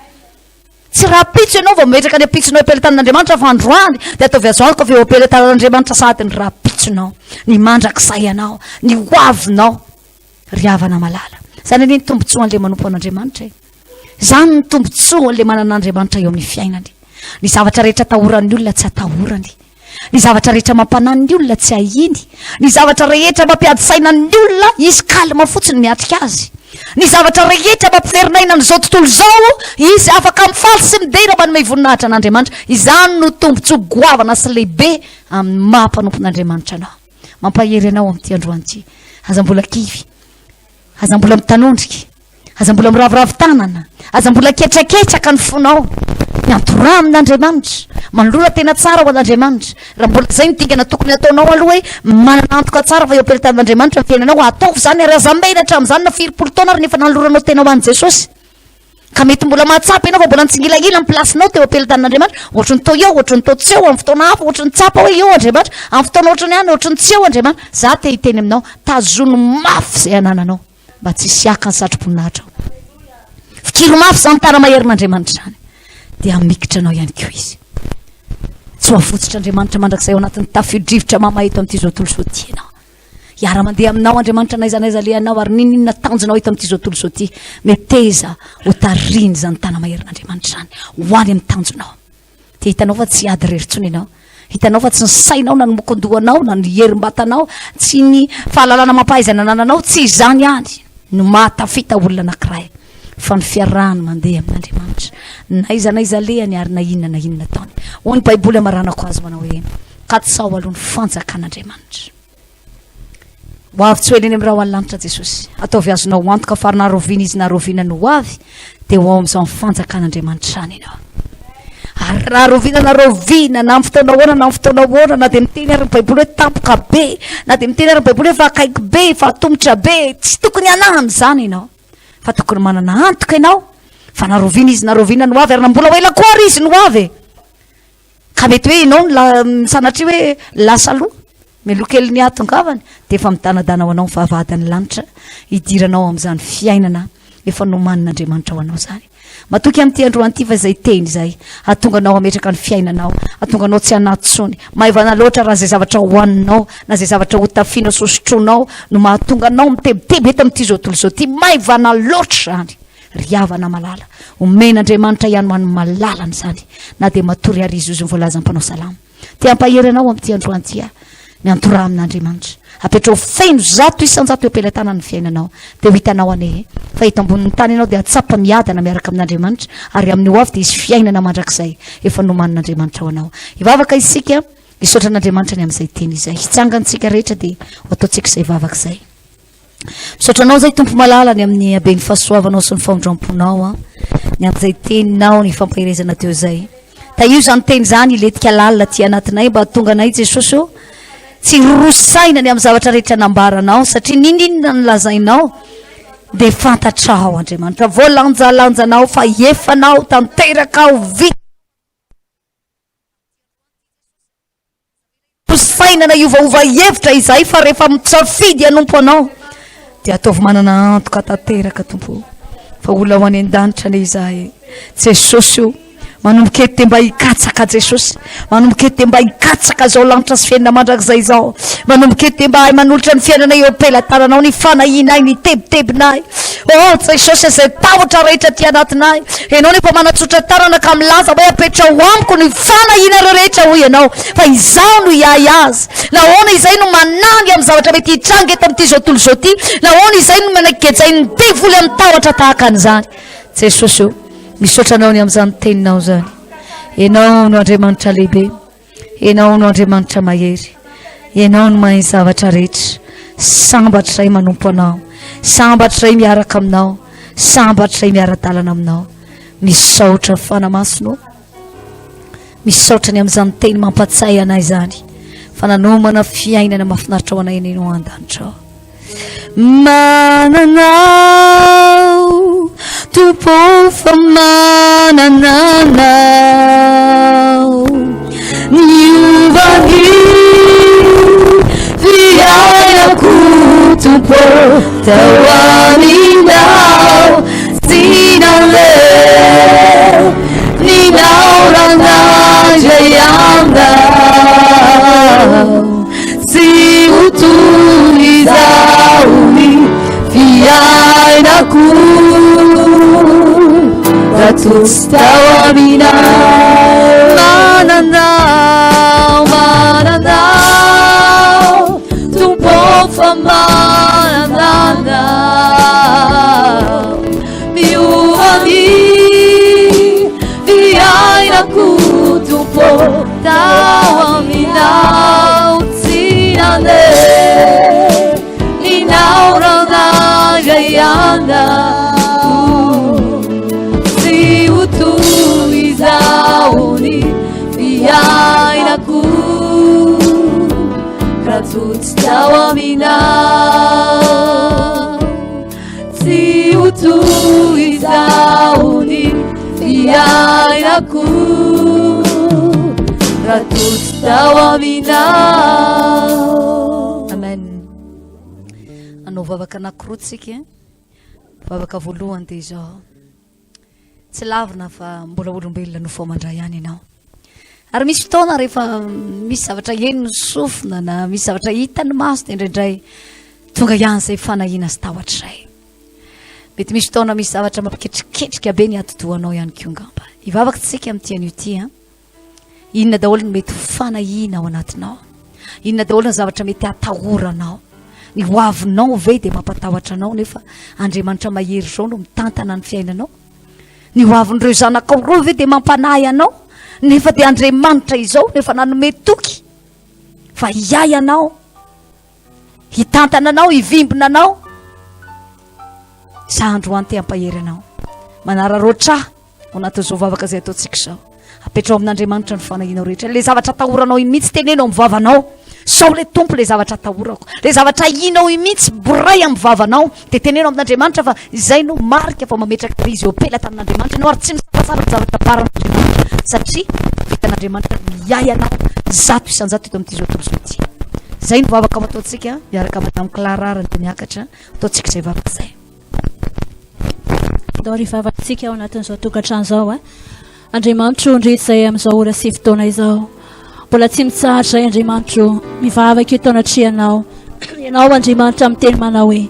Tsy rahampitso ianao vao mametraka ny ampitsonao eo am-pelatanan'Andriamanitra fa androany dia ataovy azo antoka fa eo am-pelatanan'Andriamanitra sahady ny rahampitsonao, ny mandrakizay anao, ny ho avinao, ry havana malala. Izany anie ny tombontsoan'ilay manompo an'Andriamanitra e. Izany ny tombontsoan'ilay manana an'Andriamanitra eo amin'ny fiainany. Ny zavatra rehetra atahoran'ny olona tsy atahorany. Ny zavatra rehetra mampanahy ny olona tsy ahiany. Ny zavatra rehetra mampiady saina ny olona, izy calme fotsiny miatrika azy. Ny zavatra rehetra mampiferinaina an'izao tontolo izao, izy afaka mifaly sy midera manome voninahitra an'Andriamanitra. Izany no tombontsoa goavana sy lehibe amin'ny maha mpanompon'Andriamanitra anao. Mampahery anao amin'ity androany ity. Aza mbola kivy. Aza mbola mitanondrika. Aza mbola miraviravy tanana. Aza mbola ketraketraka ny fonao. Miantoraha amin'Andriamanitra. Manolora tena tsara ho an'Andriamanitra. Raha mbola izay ny dingana tokony hataonao aloha hoe manana antoka tsara fa eo am-pelatanan'Andriamanitra ny fiainanao, ataovy izany ary aza menatra amin'izany na firy-polo taona ary nefa nanoloranao tena ho an'i Jesosy. Ka mety mbola mahatsapa ianao fa mbola nitsingilahila ny place-nao teo am-pelatanan'Andriamanitra. Ohatry ny toa eo, ohatry ny toa tsy eo, amin'ny fotoana hafa ohatry ny tsapa hoe eo Andriamanitra, amin'ny fotoana ohatry ny any ohatry ny tsy eo Andriamanitra. Za te hiteny aminao, tazono mafy izay anananao. Mba tsy hisy haka ny satroboninahitra ao. Fikiro mafy izany tara-maherin'Andriamanitra izany, dia hamikitra anao ihany koa Izy. Tsy ho avotsitr'Andriamanitra mandrakizay ao anatin'ny tafio-drivotra mamay eto amin'ity izao tontolo izao ity ianao. Hiara-mandeha aminao Andriamanitra n'aiza n'aiza alehanao ary n'inon'inona tanjonao eto amin'ity izao tontolo izao ity. Meteza ho tarihin'izany tana-maherin'Andriamanitra izany ho any amin'ny tanjonao. Dia hitanao fa tsy hiady irery intsony ianao. Hitanao fa tsy ny sainao na ny mokon-dohanao na ny herim-batanao, tsy ny fahalalana amam-pahaizana anananao, tsy izany ihany no mahatafita olona anankiray fa ny fiarahany mandeha amin'Andriamanitra n'aiza n'aiza alehany ary na inona na inona ataony. Hoy ny Baiboly amaranako azy manao hoe, Katsaho aloha ny fanjakan'Andriamanitra. Ho avy tsy ho ela eny amin'ny rahona lanitra Jesosy. Ataovy azonao antoka fa na rahoviana Izy na rahoviana no ho avy, dia ho ao amin'izany fanjakan'Andriamanitra izany ianao. Ary raha rahoviana na rahoviana, na amin'ny fotoana ahoana na amin'ny fotoana ahoana, na dia miteny ary ny Baiboly hoe tampoka be, na dia miteny ary ny Baiboly hoe fa akaiky be, fa atomotra be, tsy tokony hanahy amin'izany ianao. Fa tokony manana antoka ianao fa na rahoviana Izy na rahoviana no ho avy, ary na mbola ho ela koa ary Izy no ho avy e. Ka mety hoe ianao no la, sanatria hoe lasa aloha, mialoha kelin'ny hahatongavany, dia efa midanadana ho anao ny vavahadin'ny lanitra hidiranao amin'izany fiainana efa nomanin'Andriamanitra ho anao izany. Matoky amin'ity androany ity fa izay teny izay hahatonga anao hametraka ny fiainanao, hahatonga anao tsy hanahy intsony. Maivana loatra raha izay zavatra hohaninao na izay zavatra hotafianao sy hosotroinao no mahatonga anao mitebiteby eto amin'ity izao tontolo izao ity. Maivana loatra izany. Ry havana malala, omen'Andriamanitra ihany ho an'ny malalany izany, na dia matory ary izy, hozy ny voalazan'ny mpanao salamo. Te hampahery anao amin'ity androany ity aho, miantoraha amin'Andriamanitra. Apetraho feno 100% eo am-pelatanany ny fiainanao, dia ho hitanao anie fa eto ambonin'ny tany ianao dia hahatsapa miadana miaraka amin'Andriamanitra, ary amin'ny ho avy dia hisy fiainana mandrakizay efa nomanin'Andriamanitra ho anao. Hivavaka isika, hisaotra an'Andriamanitra ny amin'izay teny izay. Hitsangana isika rehetra dia ho ataontsika izay vavaka izay. Misaotra anao zay Tompo malala ny amin'ny haben'ny fahasoavanao sy ny famindram-ponao an. Ny amin'izay teninao ny fampaherezana teo izay. Tahio izany teny izany hilentika lalina aty anatinay mba hahatonga anay Jesosy ô tsy hiroroa saina ny amin'ny zavatra rehetra nambaranao satria n'inon'inona ny lazainao. Dia fantatrao Andriamanitra, voalanjalanjanao fa efanao tanteraka ao vita. Fisainana hiovaova hevitra izahay fa rehefa mitsafidy hanompo anao dia ataovy manana antoka tanteraka Tompo o fa olona ho any an-danitra anie izahay Jesosy o manomboka eto dia mba hikatsaka Jesosy manomboka eto dia mba hikatsaka izao lanitra sy fiainana mandrakizay izao manomboka eto dia mba hahay manolotra ny fiainana eo am-pelatananao ny fanahianay ny tebitebinay Oh Jesosy izay tahotra rehetra aty anatinay Ianao nefa manatsotra tanana ka milaza hoe apetraho amiko ny fanahianareo rehetra hoy Ianao fa Izaho no hiahy azy. Nahoana izay no manangy amin'ny zavatra mety hitranga eto amin'ity izao tontolo izao ity? Nahoana izay no managejain'ny devoly amin'ny tahotra tahaka an'izany? Jesosy ô, misaotra Anao ny amin'izany teninao izany. Ianao no Andriamanitra lehibe. Ianao no Andriamanitra mahery. Ianao no mahay ny zavatra rehetra. Sambatra izay manompo Anao. Sambatra izay miaraka Aminao. Sambatra izay miara-dalana Aminao. Misaotra Fanahy Masina ô. Misaotra ny amin'izany teny mampatsiahy anay izany fa nanomana fiainana mahafinaritra ho anay ianao an-danitra ao. Manana aho, Tompo fa manana Anao. Niova ny fiainako, Tompo, tao aminao. Tsy naleha ny naorana indray aminao. Tsy ho toy izao ny fiainako raha toa tsy tao aminao. Manana aho, manana aho, Tompo fa manana aho. Miova ny fiainako Tompo tao aminao tsy nandeha ny naorana ianao tsy ho toy izao ny fiainako raha toa tsy tao aminao Tsy ho toy izao ny fiainako raha toa tsy tao aminao. Amen. Hanao vavaka anankiroa tsika. Vavaka voalohany dia izao. Tsy lavina fa mbola olombelona nofo aman-dra ihany ianao. Ary misy fotoana rehefa misy zavatra heno ny sofina na misy zavatra hita ny maso dia indraindray tonga ihany izay fanahiana sy tahotra izay. Mety misy fotoana misy zavatra mampiketriketrika be ny atidohanao ihany koa angamba. Hivavaka tsika amin'ity anio ity an. Inona daholo ny mety ho fanahiana ao anatinao? Inona daholo ny zavatra mety hatahoranao? Ny hoavinao ve dia mampatahotra anao nefa Andriamanitra mahery izao no mitantana ny fiainanao? Ny hoavin'ireo zanakao ireo ve dia mampanahy anao nefa dia Andriamanitra izao no efa nanome toky fa hiahy anao, hitantana anao, hivimbina anao? Za androany te hampahery anao. Manararaotra ahy ao anatin'izao vavaka izay ataontsika izao. Apetraho amin'Andriamanitra ny fanahianao rehetra. Ilay zavatra atahoranao iny mihitsy teneno amin'ny vavanao. Sao ilay Tompo ilay zavatra atahorako. Ilay zavatra ahianao iny mihitsy boray amin'ny vavanao. Dia teneno amin'Andriamanitra fa izay no marika fa mametraka krizy eo am-pelatanan'Andriamanitra ianao ary tsy misalasala amin'ny zavatra ambaran'Andriamanitra satria vitan'Andriamanitra ny miahy anao 100% eto amin'ity izao tontolo izao ity. Izay no vavaka ho ataontsika miaraka Madame Clara ary dia miakatra ataontsika izay vavaka izay. Andao ary hivavatsika ao anatin'izao tokantrano izao a. Andriamanitro ndry izay amin'izao ora sy fotoana izao. Mbola tsy mitsahatra izay Andriamanitro mivavaka eto anatrehanao. Ianao Andriamanitra miteny manao hoe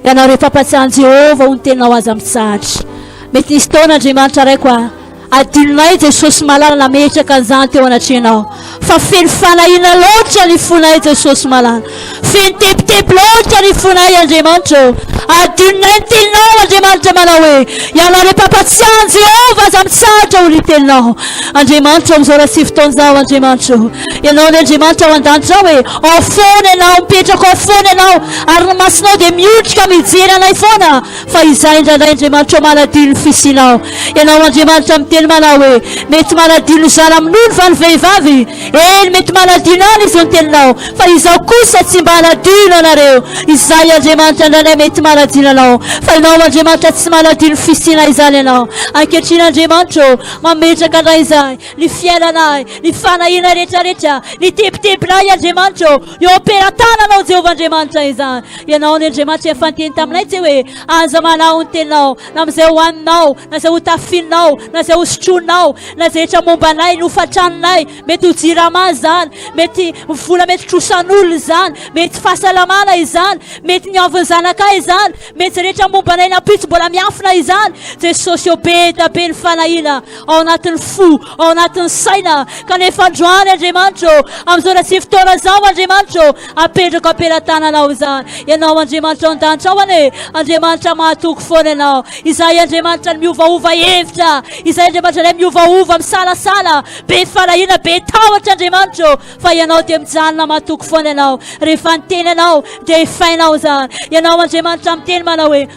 Ianao rehefa mpatsiahy Jehovah ho ny teninao aza mitsahatra. Mety nisy taona Andriamanitra raiko a Adinonay Jesosy malala nametraka an'izany teo anatrehanao fa feno fanahiana loatra ny fonay Jesosy malala feno tebiteby loatra ny fonay Andriamanitra ô adinonay ny teninao Andriamanitra manao hoe ianareo mpampatsiahy Jehovah aza mitsahatra ho ny teninao Andriamanitra amin'izao raha sy fotoana izao Andriamanitra ô ianao ny Andriamanitra ao an-danitra ao e ao foana ianao mipetraka ao foana ianao ary ny masonao dia miondrika mijery anay foana Fa izaho indraindray Andriamanitra ô manadino ny fisianao. Ianao Andriamanitra miteny manao hoe, mety manadino ny zana-minono va ny vehivavy? Eny, mety manadino any izy ny teninao, fa izaho kosa tsy mba hanadino anareo. Izahay Andriamanitra indraindray mety manadino anao, fa ianao Andriamanitra tsy manadino fisiana izany ianao. Ankehitriny Andriamanitra ô, mametraka anay izahay, ny fiainanay, ny fanahianay rehetra rehetra, ny tebitebinay Andriamanitra ô, eo am-pelatananao Jehovah Andriamanitra izany. Ianao ny Andriamanitra efa niteny taminay tsy hoe, aza manaho ny teninao, na amin'izay hohaninao, na izay hotafianao, na izay hosotroinao, na izay rehetra momba anay, ny hofan-tranonay, mety ho jirama izany, mety vola mety trosan'olona izany, mety fahasalamana izany, mety ny avin'ny zanakay izany, mety izay rehetra momba anay nampitso mbola miafina izany. Jesosy ô, be dia be ny fanahiana ao anatin'ny fo, ao anatin'ny saina, kanefa androany Andriamanitra ô, amin'izao raha tsy fotoana izao Andriamanitra ô, Apetrako am-pelatananao izany. Ianao Andriamanitra ao an-danitra ao anie, Andriamanitra mahatoky foana Ianao. Izahay Andriamanitra ny miovaova hevitra, izahay Andriamanitra ilay miovaova, misalasala, be fanahiana, be tahotra Andriamanitra ô, fa Ianao dia mijanona mahatoky foana Ianao. Rehefa niteny Ianao dia efainao izany. Ianao Andriamanitra miteny manao hoe,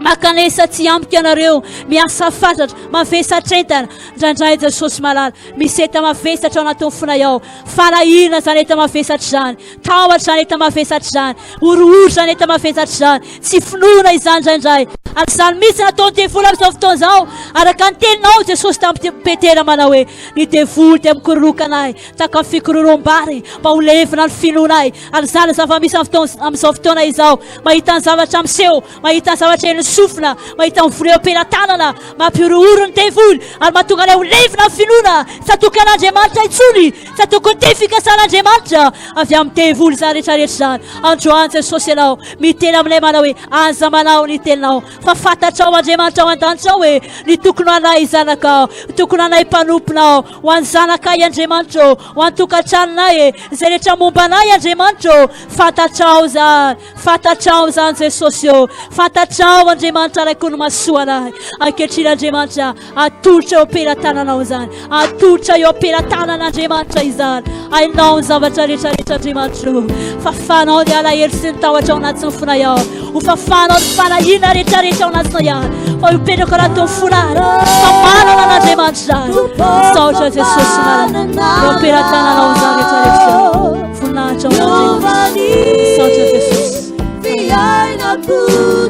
Makanesa tsy amiko ianareo, miasa fatratra, mavesatra entana. Indraindray Jesosy malala, misy enta-mavesatra ao anatin'ny fonay ao. Fanahiana izany enta-mavesatra izany, tahotra izany enta-mavesatra izany, horohoro izany enta-mavesatra izany, tsy finoana izany indraindray. Ary izany mihitsy nataon'ny devoly amin'izao fotoana izao. Araka ny teninao Jesosy tamin'i Petera manao hoe, ny devoly dia mikororoka anay tahaka ny fikororoham-bary mba ho levona ny finoanay. Ary izany zava-misy amin'izao fotoana izao. Mahita ny zavatra miseho, mahita ny zavatra henon'ny sofina, mahita ny vola eo am-pelatanana, mampihorohoro ny devoly ary mahatonga anay ho levona ny finoana, tsy hatoky an'Andriamanitra intsony, tsy hatoky ny teny fikasan'Andriamanitra avy amin'ny devoly izany rehetra rehetra izany. Androany Jesosy Ianao miteny aminay manao hoe aza manao ny teninao fa fantatrao Andriamanitra ao an-danitra ao hoe ny tokony ho anay zanakao, ny tokony ho anay mpanomponao, ho an'ny zanakay Andriamanitra ô, ho an'ny tokantranonay e, izay rehetra momba anay Andriamanitra ô, fantatrao izany. Fantatrao izany Jesosy ô, fantatrao Andriamanitra Raiko no mahasoa anay. Ankehitriny Andriamanitra, atolotra eo am-pelatananao izany. Atolotra eo am-pelatanan'Andriamanitra izany. Hainao ny zavatra rehetra rehetra Andriamanitra ô. Fafanao ny alahelo sy ny tahotra ao anatin'ny fonay ao. Ho fafanao ny fanahiana rehetra rehetra ao anatinay any. Fa hipetraka anatin'ny fonay. Fa manana an'Andriamanitra izany. Misaotra Jesosy malala. Eo am-pelatananao izany rehetra rehetra izany. Voninahitra ho an'Andriamanitra. Misaotra Jesosy. Fiainako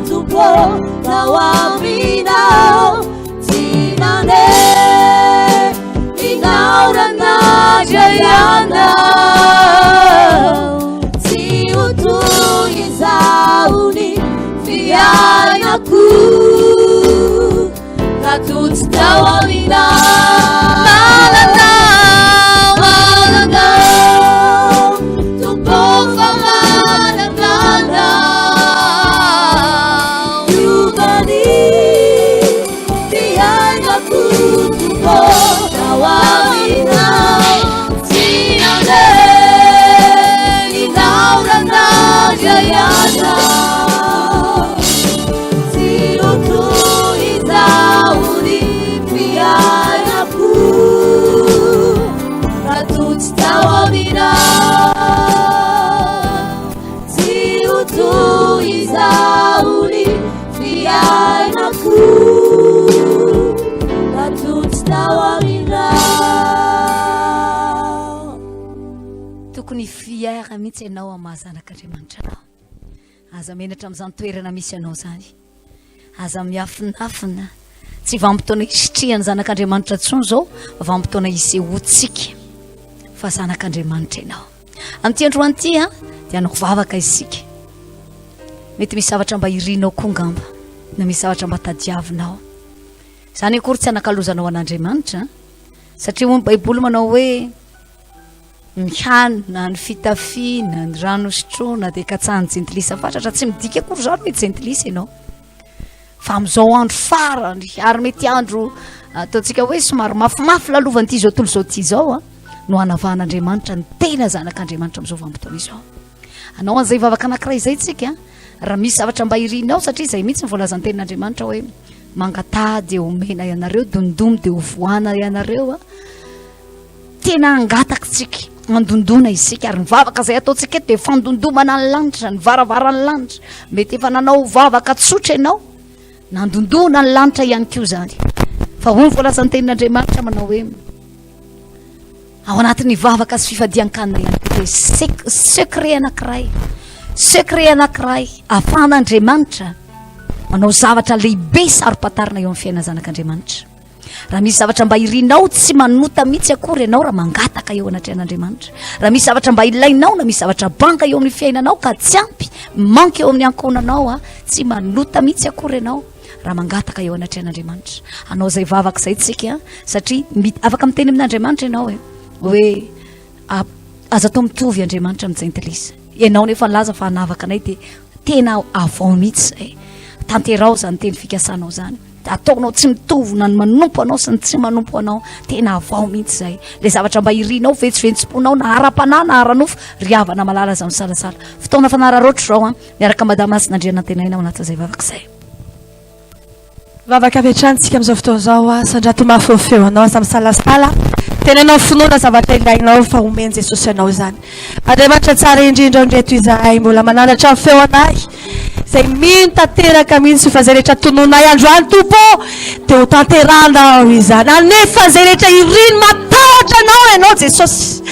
Tompo tao aminao tsy nandeha inaorana ianao tsy ho toy izao ny fiainako raha toa tsy tao aminao manana manana Tompo fa manana anao Miova ny fiainako Tompo tao aminao tsy nandeha ninaorana ianao Tsy ho toy izao ny fiainako raha toa tsy tao aminao. Tsy ho toy izao ny fiainako raha toa tsy tao aminao. Tokony fier mihitsy ianao amin'ny maha zanak'Andriamanitra anao. Aza menatra amin'izany toerana misy anao izany. Aza miafinafina. Tsy vanim-potoana hisitrihan'ny zanak'Andriamanitra intsony izao, fa vanim-potoana hisehoantsika fa zanak'Andriamanitra ianao. Amin'ity androany ity a, dia hanao vavaka isika. Mety misy zavatra mba irinao koa ngamba, na misy zavatra mba tadiavinao. Izany akory tsy hanakalozanao an'Andriamanitra, satria hoy ny Baiboly manao hoe Ny hanina, ny fitafiana, ny rano sotroina dia katsahan'ny jentilisa fatratra. Tsy midika akory izany hoe jentilisa ianao. Fa amin'izao andro farany, ary mety andro ataontsika hoe somary mafimafy lalovan'ity izao tontolo izao ity izao, a, no hanavahan'Andriamanitra ny tena zanak'Andriamanitra amin'izao vanim-potoana izao. Anao an'izay vavaka anankiray izay tsika, raha misy zavatra mba irinao, satria izay mihitsy ny voalazan'ny tenin'Andriamanitra hoe mangataha dia omena ianareo, dondomy dia hovohana ianareo. A. Tena hangataka isika, handondona isika, ary ny vavaka izay ataontsika eto dia fandondomana ny lanitra, ny varavaran'ny lanitra. Mety efa nanao vavaka tsotra ianao, nandondona ny lanitra ihany koa izany. Fa hoy ny voalazan'ny tenin'Andriamanitra manao hoe, Ao anatin'ny vavaka sy fifadian-kanina ihany koa dia secret anankiray, secret anankiray ahafahan'Andriamanitra manao zavatra lehibe saro-pantarina eo amin'ny fiainan'ny zanak'Andriamanitra. Raha misy zavatra mba irinao, tsy manota mihitsy akory ianao raha mangataka eo anatrehan'Andriamanitra. Raha misy zavatra mba ilainao na misy zavatra banga eo amin'ny fiainanao ka tsy ampy, manque eo amin'ny ankohonanao, ah, tsy manota mihitsy akory ianao raha mangataka eo anatrehan'Andriamanitra. Hanao izay vavaka izay tsika satria afaka miteny amin'Andriamanitra ianao e, hoe aza atao mitovy Andriamanitra amin'ny jentilisa. Ianao nefa nilaza fa hanavaka anay dia tena avao mihitsy izay. Tanteraho izany teny fikasanao izany. Ataonao tsy mitovy na ny manompo anao sy ny tsy manompo anao. Tena avao mihitsy izay. Ilay zavatra mba irinao, vetsiventsim-ponao na ara-panahy na ara-nofo, ry havana malala aza misalasala. Fotoana fanararaotra izao an, miaraka Madama Hasina Andrianantenaina ao anatin'izay vavaka izay. Vavaka avy hatrany tsika amin'izao fotoana izao a, sandrato mafy ny feonao, aza misalasala, teneno amin'ny finoana zavatra ilainao fa omen'i Jesosy anao izany. Andriamanitra tsara indrindra indreto izahay mbola mananatra ny feonay izay mino tanteraka mihitsy fa izay rehetra tononay androany Tompo ô dia ho tanterahanao izany. Anefa izay rehetra iriny matahotra anao ianao Jesosy.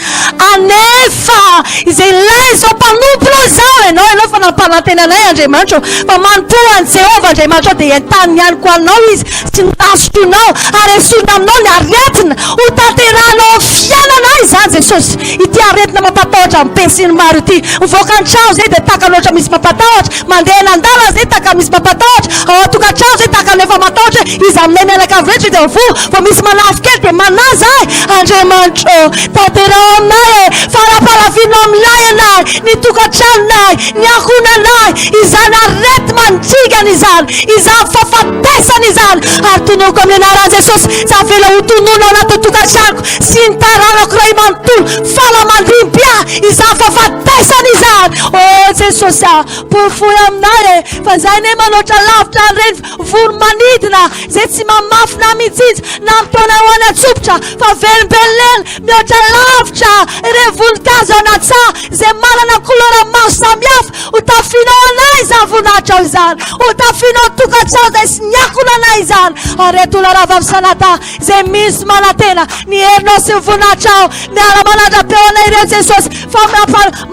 Anefa izay ilain'izao izao mpanomponao izao ianao, ianao fa nampanantena anay Andriamanitra ô fa manompoa an'i Jehovah Andriamanitrao dia entaniny ihany koa anao izy sy ny hasotroinao ary esorina aminao ny aretina. Ho tanterahanao amin'ny fiainanay izany Jesosy. Ity aretina mampatahotra ny be sy ny maro ity. Mivoaka ny trano zay dia tahaka ny ohatra misy mampatahotra, mandeha eny an-dalana zay tahaka misy mampatahotra, ao an-tokantrano zay tahaka ny efa matahotra hoe iza aminay mianakavy rehetra dia voa, vao misy manafo kely dia manahy zahay. Andriamanitra ô, tanteraho aminay e, farafahalavino aminay anay, ny tokantranonay, ny ankohonanay, izany areti-mandringana izany, izany fahafatesana izany, ary tononiko amin'ny anaran'i Jesosy, tsy avela ho tononina ao anatin'ny tokantranoko, sy ny taranako iray manontolo fara mandimby ahy izany fahafatesana izany. Oh Jesosy ah, porofoy aminay e, fa zay anie manoatra lavitra an'ireny voro-manidina izay tsy mamafy na mitsinjo na mitaona ho any an-tsopitra fa velombelona mihoatra lavitra ireny voninkazo any an-tsaha izay manana couleur maro samihafa. Ho tafianao anay izany voninahitrao izany, ho tafianao tokantrano izay sy ny ankohonanay izany, ary eto Rahavavy Sanada Izay mino sy manantena ny herinao sy ny voninahitrao, miala manandra-peo anay ireo Jesosy fa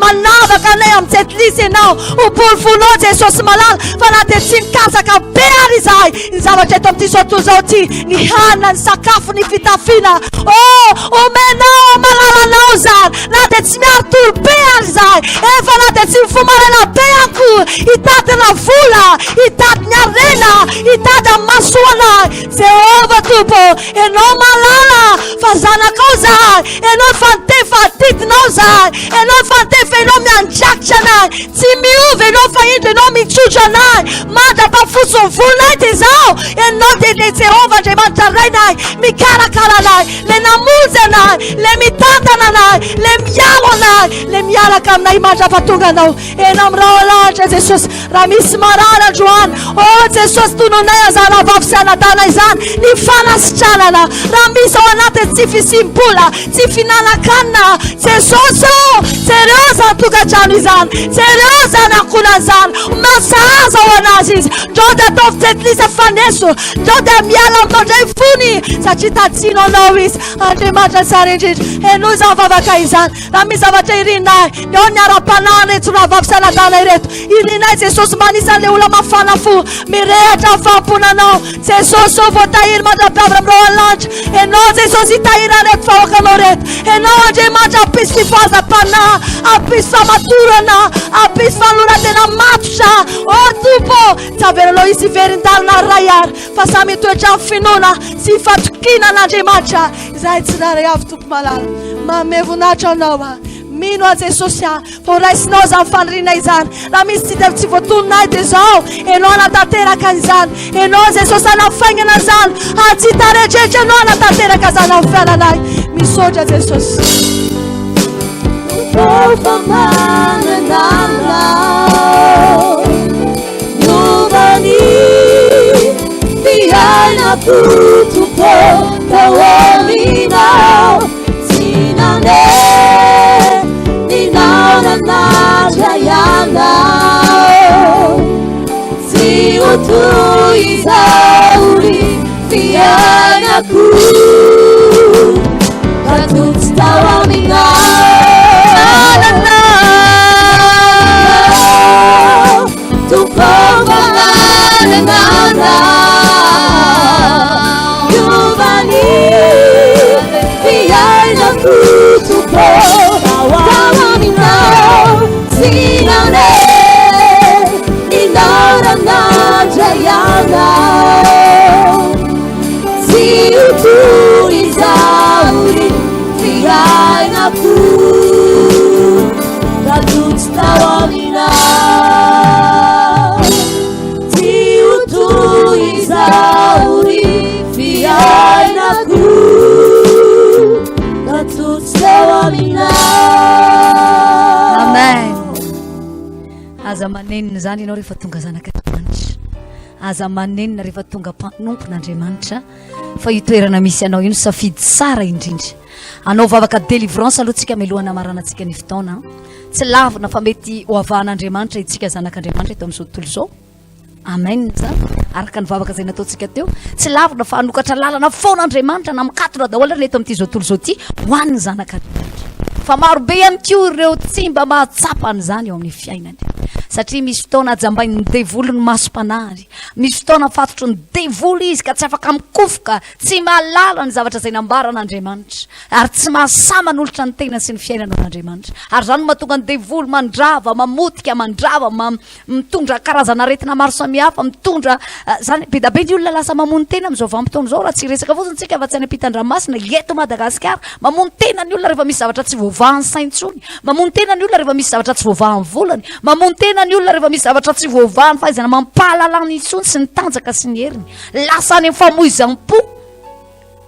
manavaka anay amin'ny jentilisa Ianao. Ho porofonao Jesosy malala fa na dia tsy nikatsaka be ary izahay ny zavatra eto amin'ity izao tontolo izao ity, ny hanina, ny sakafo, ny fitafiana, oh, omenao malalanao izany na dia tsy miari-tory be ary izahay, efa na dia tsy mifoha maraina be akory hitady vola, hitady ny harena, hitady amin'ny masoanay. Jehovah Tompo ô, Ianao mahalala fa zanakao zahay, Ianao efa niteny fa adidinao zahay, Ianao efa niteny fa Ianao miandraikitra anay, tsy miova Ianao fa indro Ianao mitsotra anay, mandra-pahafotsy ny volonay dia izao, Ianao dia ilay Jehovah Andriamanitra Rainay, mikarakara anay, ilay namonjy anay, ilay mitantana anay, ilay miaro anay, ilay miaraka aminay mandra-pahatonga anao eny amin'ny raholahy Jesosy. Raha misy marary androany, oh Jesosy tononay aza rahavavy sy anadana izany ny fanasitranana. Raha misy ao anatiny tsy fisiam-bola, tsy fihinanan-kanina, Jesosy oh, jereo izany tokantrano izany, jereo izany ankohonana izany, omeo sahaza ho anazy izy. Ndrao dia ataovy jentilisa faneso, ndrao dia miala aminao indray fony, satria tatsino anao izy. Andriamanitra tsara indrindra, henoy izany vavaka izany. Raha misy zavatra irinay, ny ao ny ara-panahy ireto rahavavy sy anadana ireto, irinay Jesosy mba anisan'ilay olona mafana fo, mirehatra amin'ny fahampoana Anao. Jesosy ô, voatahiry mandra-piavina amin'ireo any lanitra. Ianao Jesosy hitahiry an'ireto vahoakanao ireto. Ianao Andriamanitra hampisy fifohazam-panahy, hampisy famatorana, hampisy fanoloran-tena matotra. Ô Tompo ô, tsy avelanao hisy hiverin-dalana ray ary, fa samy hitoetra amin'ny finoana sy fatokiana an'Andriamanitra. Izahay tsirairay avy Tompo malala, manome voninahitra Anao aho. Mino aho Jesosy ah, fa ho raisinao izany faniriana izany. Raha misy tsy dia tsy voatonona ahy dia izao, Ianao hanatanteraka an'izany. Ianao Jesosy hanafaingana izany. Ary tsy hita rehetrarehetra Ianao hanatanteraka izany amin'ny fiainanay. Misaotra Jesosy. Tompo manana anao Miova ny fiainako Tompo tao aminao Tsy nandeha ny nananatra ianao Tsy ho toy izao ny fiainako Raha toa tsy tao. fiainako Raha toa tsy tao aminao Tsy ho toy izao ny fiainako Raha toa tsy tao aminao Amen. Aza manenina izany ianao rehefa tonga zanak'Andriamanitra. Aza manenina rehefa tonga mpanompon'Andriamanitra. Fa io toerana misy anao io no safidy tsara indrindra. Hanao vavaka délivrance aloha tsika mialohan'ny hamaranantsika ny fotoana. Tsy lavina fa mety ho avahan'Andriamanitra itsika zanak'Andriamanitra eto amin'izao tontolo izao. Amen zany. Araka ny vavaka izay nataontsika teo, tsy lavina fa hanokatra lalana foana Andriamanitra na mikatona daholo ary eto amin'ity izao tontolo izao ity ho an'ny zanak'Andriamanitra. Fa maro be ihany koa ireo tsy mba mahatsapa an'izany eo amin'ny fiainany. Satria misy fotoana hajambain'ny devoly ny masom-panahiny. Misy fotoana fatotry ny devoly izy ka tsy afaka mikofoka, tsy mahalala ny zavatra izay nambaran'Andriamanitra, ary tsy mahasahy manolotra ny tenany sy ny fiainany ho an'Andriamanitra. Ary izany no mahatonga ny devoly mandrava, mamotika, mandrava, mitondra karazana aretina maro samihafa, mitondra izany. Be dia be ny olona lasa mamono tena amin'izao vanim-potoana izao, raha tsy hiresaka fotsiny isika fa tsy any ampitan-dranomasina, eto Madagasikara, mamono tena ny olona rehefa misy zavatra tsy voavahan'ny sainy intsony. Mamono tena ny olona rehefa misy zavatra tsy voavahan'ny volany. Mamono tena ny olona rehefa misy zavatra tsy voavahan'ny fahaizana amam-pahalalany intsony sy ny tanjaka sy ny heriny. Lasa any amin'ny famoizam-po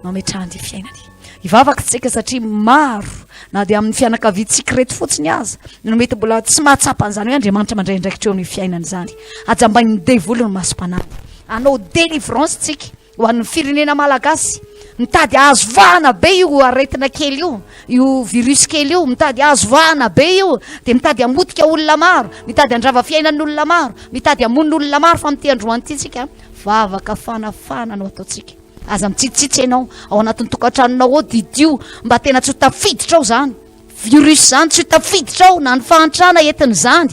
no ametrahany ny fiainany. Hivavaka isika satria maro na dia amin'ny fianakaviantsika ireto fotsiny aza no mety mbola tsy mahatsapa an'izany hoe Andriamanitra mandray andraikitra eo amin'ny fiainany izany. Hajambain'ny devoly ny masom-panahy. Hanao délivrance tsika. Ho an'ny firenena malagasy, mitady hahazo vahana be io aretina kely io, io virus kely io, mitady hahazo vahana be io, dia mitady hamotika olona maro, mitady handrava fiainan'olona maro, mitady hamono olona maro, fa amin'ity androany ity tsika, vavaka fanafahana no ataontsika. Aza mitsitsitsy ianao, ao anatin'ny tokantranonao ao, didio mba tena tsy ho tafiditra ao izany virus izany, tsy ho tafiditra ao na ny fahantrana entin'izany.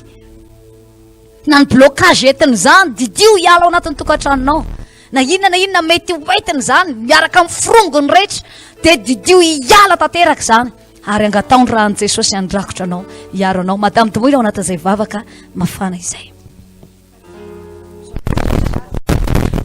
Na ny blocage entin'izany, didio hiala ao anatin'ny tokantranonao. Na inona na inona mety ho entin'izany, miaraka amin'ny forongony rehetra, dia didio hiala tanteraka izany. Ary angataho ny ràn'i Jesosy handrakotra anao, hiaro anao. Madame Domoina ao anatin'izay vavaka mafana izay.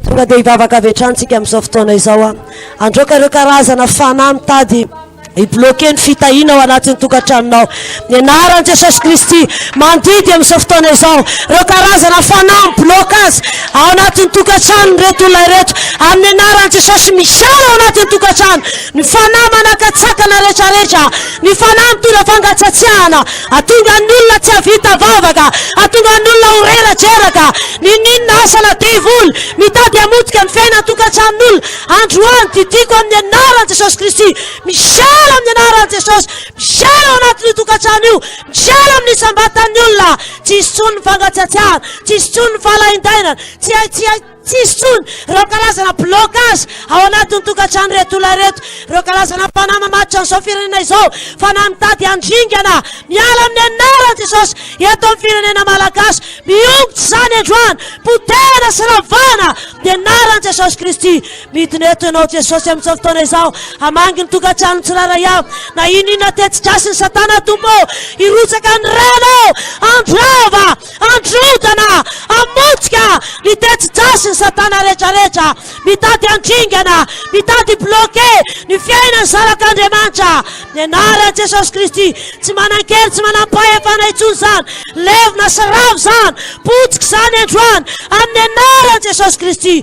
Tonga dia hivavaka avy hatrany tsika amin'izao fotoana izao. Androaka ireo karazana fanahy mitady Hi-bloquer ny fitahiana ao anatin'ny tokantranonao. Ny anaran'i Jesosy Kristy, mandidy amin'izao fotoana izao ireo karazana fanahy mi-bloque azy ao anatin'ny tokantranon'ireto olona ireto. Amin'ny anaran'i Jesosy, miala ao anatin'ny tokantrano ny fanahy manakatsakana rehetrarehetra, ny fanahy mitondra fangatsatsiahana, hahatonga ny olona tsy hahavita vavaka, hahatonga ny olona ho reradreraka, n'inon'inona asana devoly mitady hamotika ny fiainan-tokantranon'olona. Androany, didiako amin'ny anaran'i Jesosy Kristy, miala amin'ny anaran'i Jesosy, miala ao anatin'io tokantrano io, miala amin'ny isam-batan'ny olona, tsy hisy intsony ny fangatsiatsiahana, tsy hisy intsony ny fahalaindainana, tsy hay, tsy hay, tsy hisy intsony ireo karazana blocage ao anatin'ny tokantrano ireto olona ireto, ireo karazana fanahy mamatotra an'izao firenena izao, fanahy mitady handringana, miala amin'ny anaran'i Jesosy eto amin'ny firenena malagasy, Miongotra izany androany, potehana sy ravana ny anaran'i Jesosy Kristy. Midina eto ianao Jesosy amin'izao fotoana izao, hamangy ny tokantranon'ny tsirairay avy, na inona inona teti-drasin'i Satana Tompo ô, hirotsaka ny ranao, handrava, handrodana, hamotika ny teti-drasin'i Satana rehetrarehetra. Mitady handringana, mitady hi-bloquer ny fiainan'ny zanak'Andriamanitra. Ny anaran'i Jesosy Kristy, tsy manan-kery, tsy manam-pahefana intsony izany. Levona sy rava izany, potika izany androany, amin'ny anaran'i Jesosy Kristy.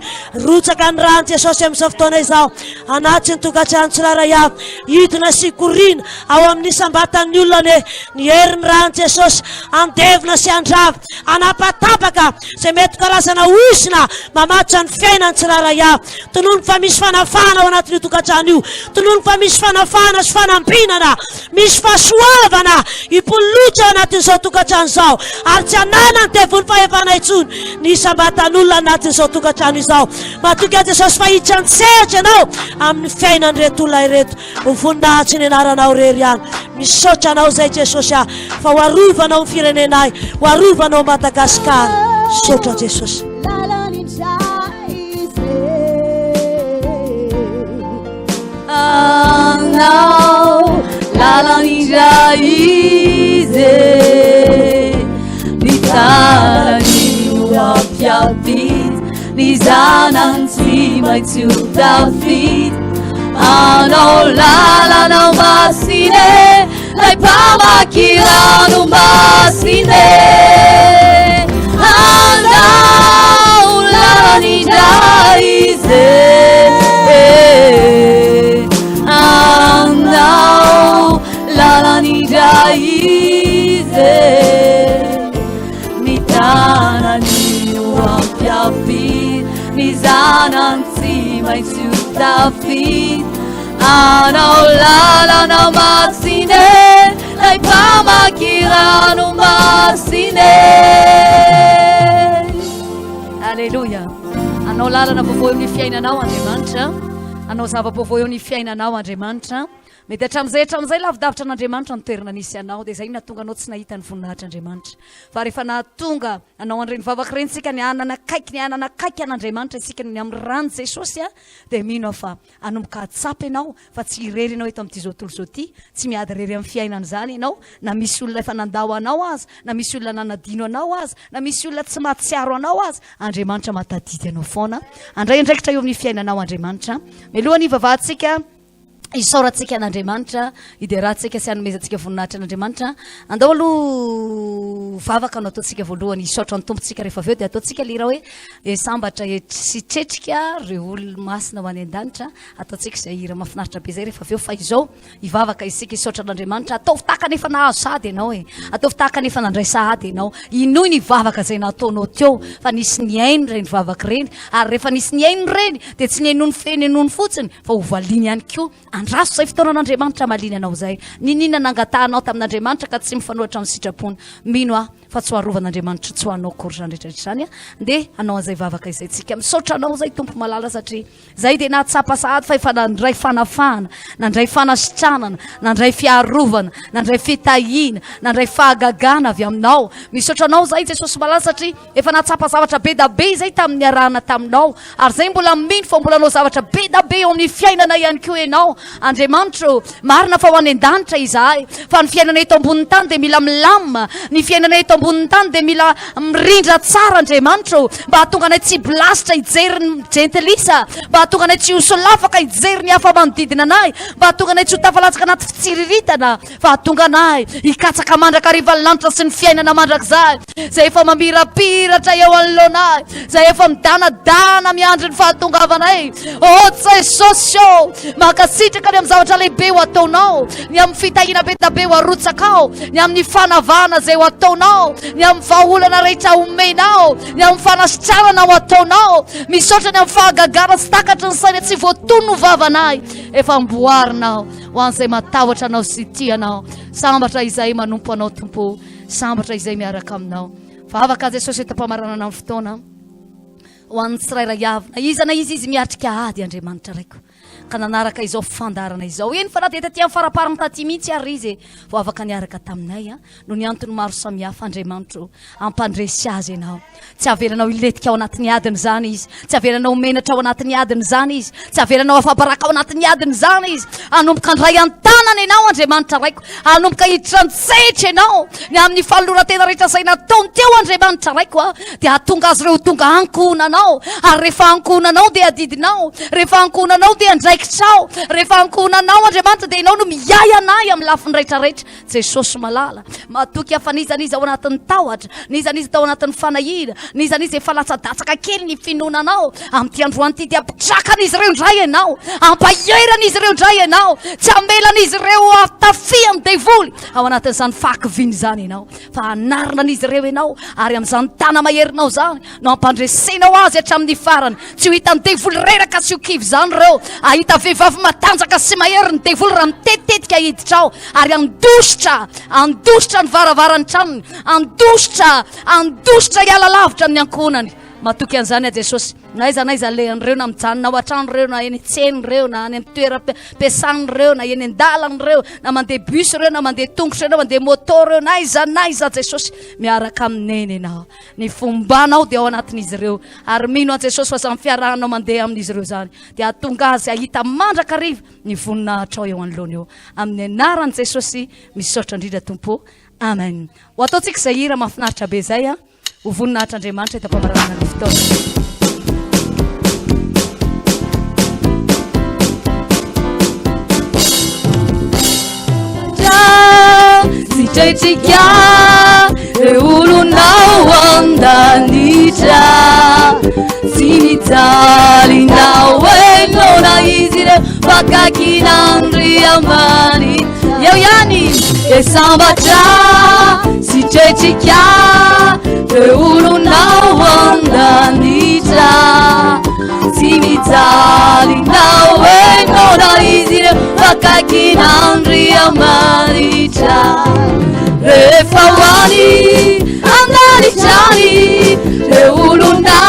Rotsaka ny ran'i Jesosy amin'izao fotoana izao, anaty ny tokantrano tsirairay avy, hidina sy hikoriana ao amin'ny isam-batan'ny olona anie ny herin'ny ran'i Jesosy, handevona sy handrava, hanapatapaka izay mety ho karazana ozona mamatotra ny fiainan'ny tsirairay avy. Tononiko fa misy fanafahana ao anatin'io tokantrano io. Tononiko fa misy fanafahana sy fanambinana, misy fahasoavana hipololotra ao anatin'izao tokantrano izao, ary tsy hananan'ny devoly fahefana intsony ny isam-batan'olona anatin'izao tokantrano izao. Matoky an'i Jesosy fa hiditra an-tsehatra ianao amin'ny fiainan'ireto olona ireto. Ho voninahitry ny anaranao irery ihany. Misaotra anao izay Jesosy ah fa ho arovanao ny firenenay, ho arovanao Madagasikara. Misaotra Jesosy. Anao lalan'indray izy e. Ny tanany no hampiampita Ny zanany tsy maintsy ho tafita. Anao lalana masina e. mpamaky rano masina e. Anao lalana indray izy e. Anao lalana indray izy e. Ny tanany ho ampiafidy, ny zanany tsy maintsy ho tafita. Anao lalana masina e, lay mpamaky rano masina e. Aleloia. Anao lalana vaovao eo amin'ny fiainanao Andriamanitra. Anao zava-baovao eo amin'ny fiainanao Andriamanitra. Mety hatramin'izay hatramin'izay lavidavitra an'Andriamanitra ny toerana nisy anao, dia izay no nahatonga anao tsy nahita ny voninahitr'Andriamanitra. Fa rehefa nahatonga anao an'ireny vavaka ireny isika, ny hanana akaiky, ny hanana akaiky an'Andriamanitra isika noho ny amin'ny ran'i Jesosy, dia mino aho fa hanomboka hahatsapa ianao fa tsy irery ianao eto amin'ity izao tontolo izao ity, tsy miady irery amin'ny fiainana izany ianao, na misy olona efa nandao anao aza, na misy olona nanadino anao aza, na misy olona tsy mahatsiaro anao aza, Andriamanitra mahatadidy anao foana. Handray andraikitra eo amin'ny fiainanao Andriamanitra. Mialohan'ny hivavahantsika, Isaorantsika an'Andriamanitra, hiderantsika sy hanomezantsika voninahitra an'Andriamanitra. Andao aloha vavaka no ataontsika voalohany, hisaotra ny Tompontsika rehefa avy eo dia ataontsika le hira hoe e sambatra e sy tretrika ireo olo-masina ho any an-danitra. Ataontsika izay hira mahafinaritra be izay rehefa avy eo fa izao hivavaka isika hisaotra an'Andriamanitra. Ataovy tahaka ny efa nahazo sahady ianao e. Ataovy tahaka ny efa nandray sahady ianao. Inoy ny vavaka izay nataonao teo fa nisy nihaino ireny vavaka ireny ary rehefa nisy nihaino ireny dia tsy nihainoany feno fotsiny fa ho valiany ihany koa. Andraso izay fotoanan'Andriamanitra hamaliany anao izay. Niniana nangatahanao tamin'Andriamanitra ka tsy mifanohitra amin'ny sitrapony. Mino aho fa tsy ho arovan'Andriamanitra tsy ho anao akory izany rehetra rehetra izany. Ndeha hanao an'izay vavaka izay tsika. Misaotra anao izay Tompo malala satria izay dia nahatsapa sahady fa efa nandray fanafahana, nandray fanasitranana, nandray fiarovana, nandray fitahiana, nandray fahagagana avy aminao. Misaotra anao izay Jesosy malala satria Efa nahatsapa zavatra be da be izay tamin'ny niarahana taminao, ary izay mbola mino fa mbola hanao zavatra be da be eo amin'ny fiainana ihany koa ianao. Andriamanitra ô, marina fa ho any an-danitra izahay, fa ny fiainana eto ambonin'ny tany dia mila milamina, ny fiainana eto ambonin'ny tany dia mila mirindra tsara, Andriamanitra ô, mba hahatonga anay tsy hibilasitra hijery ny jentilisa, mba hahatonga anay tsy ho solafaka hijery ny hafa manodidina anay, mba hahatonga anay tsy ho tafalatsaka anaty fitsiriritana. Fa hahatonga anay hikatsaka mandrakariva ny lanitra sy ny fiainana mandrakizay, izay efa mamirapiratra eo anoloanay, izay efa midanadana miandry ny fahatongavanay. Ô Jesosy ô, mankasitraka ny amin'ny zavatra lehibe ho ataonao, ny amin'ny fitahiana be dia be ho arotsakao, ny amin'ny fanavahana izay ho ataonao, ny amin'ny vahaolana rehetra omenao, ny amin'ny fanasitranana ho ataonao. Misaotra ny amin'ny fahagagana tsy takatry ny saina tsy voatonona ho vavanay, efa amboarinao. Ho an'izay matahotra Anao sy tia Anao. Sambatra izay manompo Anao Tompo. Sambatra izay miaraka Aminao. Vavaka Jesosy eto am-pamaranana ny fotoana. Ho an'ny tsirairay avy, na iza na iza izy miatrika ady Andriamanitra Raiko. Ka nanaraka izao fandaharana izao. Eny fa na dia taty amin'ny faraparany taty mihitsy ary izy e, vao afaka niaraka taminay a. Noho ny antony maro samihafa Andriamanitro o. Hampandresy azy Ianao. Tsy avelanao hilentika ao anatin'ny adiny izany izy. Tsy avelanao ho menatra ao anatin'ny adiny izany izy. Tsy avelanao afa-baraka ao anatin'ny adiny izany izy. Hanomboka handray an-tanana Ianao, Andriamanitra Raiko. Hanomboka hiditra an-tsehatra Ianao. Ny amin'ny fanoloran-tena rehetra izay nataony teo, Andriamanitra Raiko, dia hahatonga azy ireo ho tonga ankohonanao. Ary rehefa ankohonanao dia adidinao. Rehefa ankohonanao dia andraikitrao. Rehefa ankohonanao, Andriamanitra, dia Ianao no miahy anay amin'ny lafiny rehetra rehetra. Jesosy malala, matoky aho fa n'iza n'iza ao anatin'ny tahotra, n'iza n'iza tao anatin'ny fanahiana, n'iza n'iza efa latsadatsaka kely ny finoana anao, amin'ity androany ity dia ampitrakan'izy ireo indray ianao, ampaheran'izy ireo indray ianao, tsy hamelan'izy ireo tafihan'ny devoly ao anatin'izany fahakiviana izany ianao, fa hanarina an'izy ireo ianao, ary amin'izany tana-maherinao izany no hampandresenao azy hatramin'ny farany. Tsy ho hitan'ny devoly reraka sy ho kivy izany ireo. Hahita vehivavy matanjaka sy mahery ny devoly raha mitetitetika hiditra ao, ary handositra, handositra ny varavaran'ny tranony, handositra, handositra hiala lavitra amin'ny ankohonany. Matoky an'izany aho Jesosy. Na aiza na aiza alehan'ireo, na mijanona ao an-trano ireo, na eny an-tsena ireo, na any amin'ny toeram-piasana ireo, na eny an-dalana ireo, na mandeha bus ireo, na mandeha tongotra ireo, na mandeha moto ireo, na aiza na aiza Jesosy, miaraka amin'Neny Ianao. Ny fombanao dia ao anatin'izy ireo, ary mino an'i Jesosy fa izany fiarahanao mandeha amin'izy ireo izany dia hahatonga azy hahita mandrakariva ny voninahitrao eo anoloany eo. Amin'ny anaran'i Jesosy, misaotra indrindra Tompo. Amen. Ho ataontsika izay hira mahafinaritra be izay, ho voninahitr'Andriamanitra eto am-pamaranana ny fotoana. tretrika Reo olona ao an-danitra Tsy mijaly na hoe noana izy ireo Fa akaikin'Andriamanitra Eo ihany dia sambatra sy tretrika Reo olona ao an-danitra Tsy mijaly na hoe noana izy ireo Fa akaikin'Andriamanitra Rehefa ho any an-danitra any Reo olona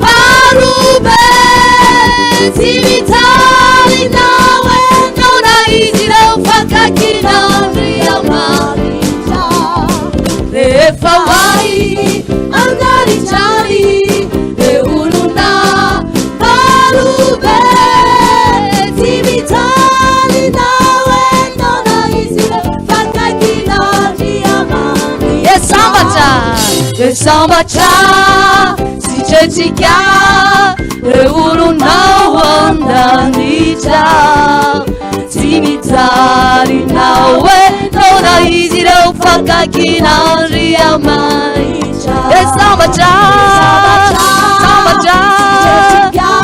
maro be Tsy mijaly na hoe noana izy ireo Fa akaikin'Andriamanitra Rehefa ho any an-danitra any Reo olona maro be Tsy mijaly na hoe noana izy ireo Fa akaikin'Andriamanitra Dia sambatra, dia sambatra sy tretrika Reo olona ao an-danitra Tsy mijaly na hoe noana izy ireo Fa akaikin'Andriamanitra Dia sambatra, sambatra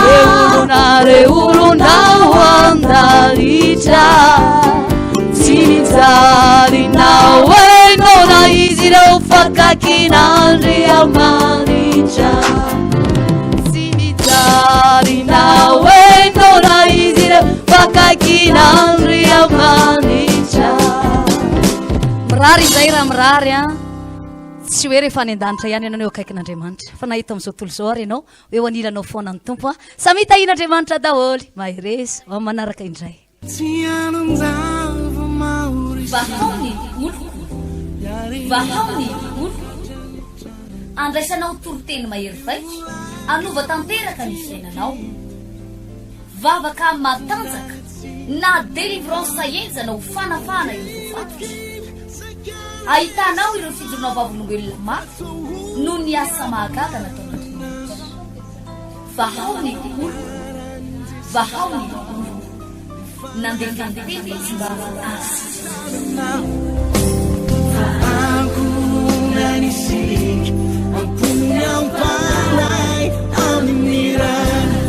Reo olona, reo olona ao an-danitra Tsy mijaly na hoe noana izy ireo Fa akaikin'Andriamanitra Tsy mijaly na hoe noana izy ireo Fa akaikin'Andriamanitra Mirary izay raha mirary an! Tsy hoe rehefa any an-danitra ihany ianao no eo akaikin'Andriamanitra, fa na eto amin'izao tontolo izao ary ianao, eo anilanao foana ny Tompo an! Samia tahian'Andriamanitra daholo! Mahereza, ho amin'ny manaraka indray. Vahao ny oloko, vahao ny oloko. Andraisanao toriteny mahery vaika, hanova tanteraka ny fiainanao. Vavaka matanjaka na délivrance henjana ho fanafahana ireo voafatotra. Ahitanao ireo fijoroana vavolombelona mafy noho ny asa mahagaga nataon'Andriamanitra. Vahao ny oloko, vahao ny oloko. Nandefa ny teny izy mba hahasitrana. Ankohonana isika, am-pony am-panahy amin'ny rano.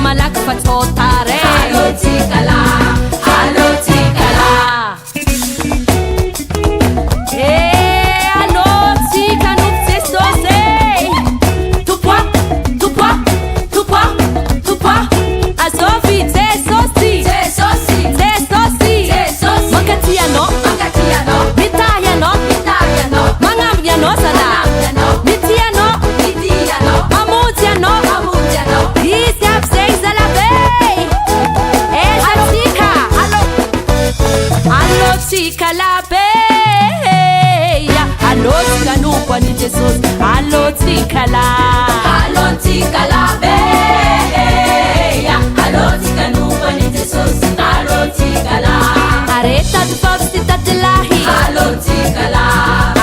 Malaky fa tsao tara e. Alô tsika labe ya, alô tsika nompo an'i Jesosy, alô tsika la. Alô tsika labe ya, alô tsika nompo an'i Jesosy, alô tsika la. Are tady vavy sy tady lahy, Alô tsika la.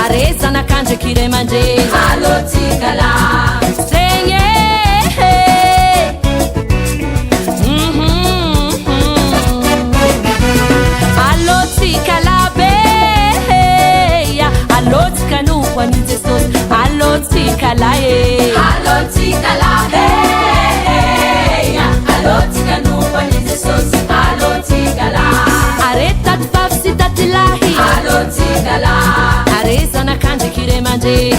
Are zanak'andriky ray aman-dreny, Alô tsika la. Zegny e. Alô tsika labe ya, alô tsika nompo an'i Jesosy, alô tsika la e. Alô tsika labe ya, alô tsika nompo an'i Jesosy, alô tsika la. Are tady vavy sy tady lahy, Alô tsika la. Are zanak'andriky ray aman-dreny,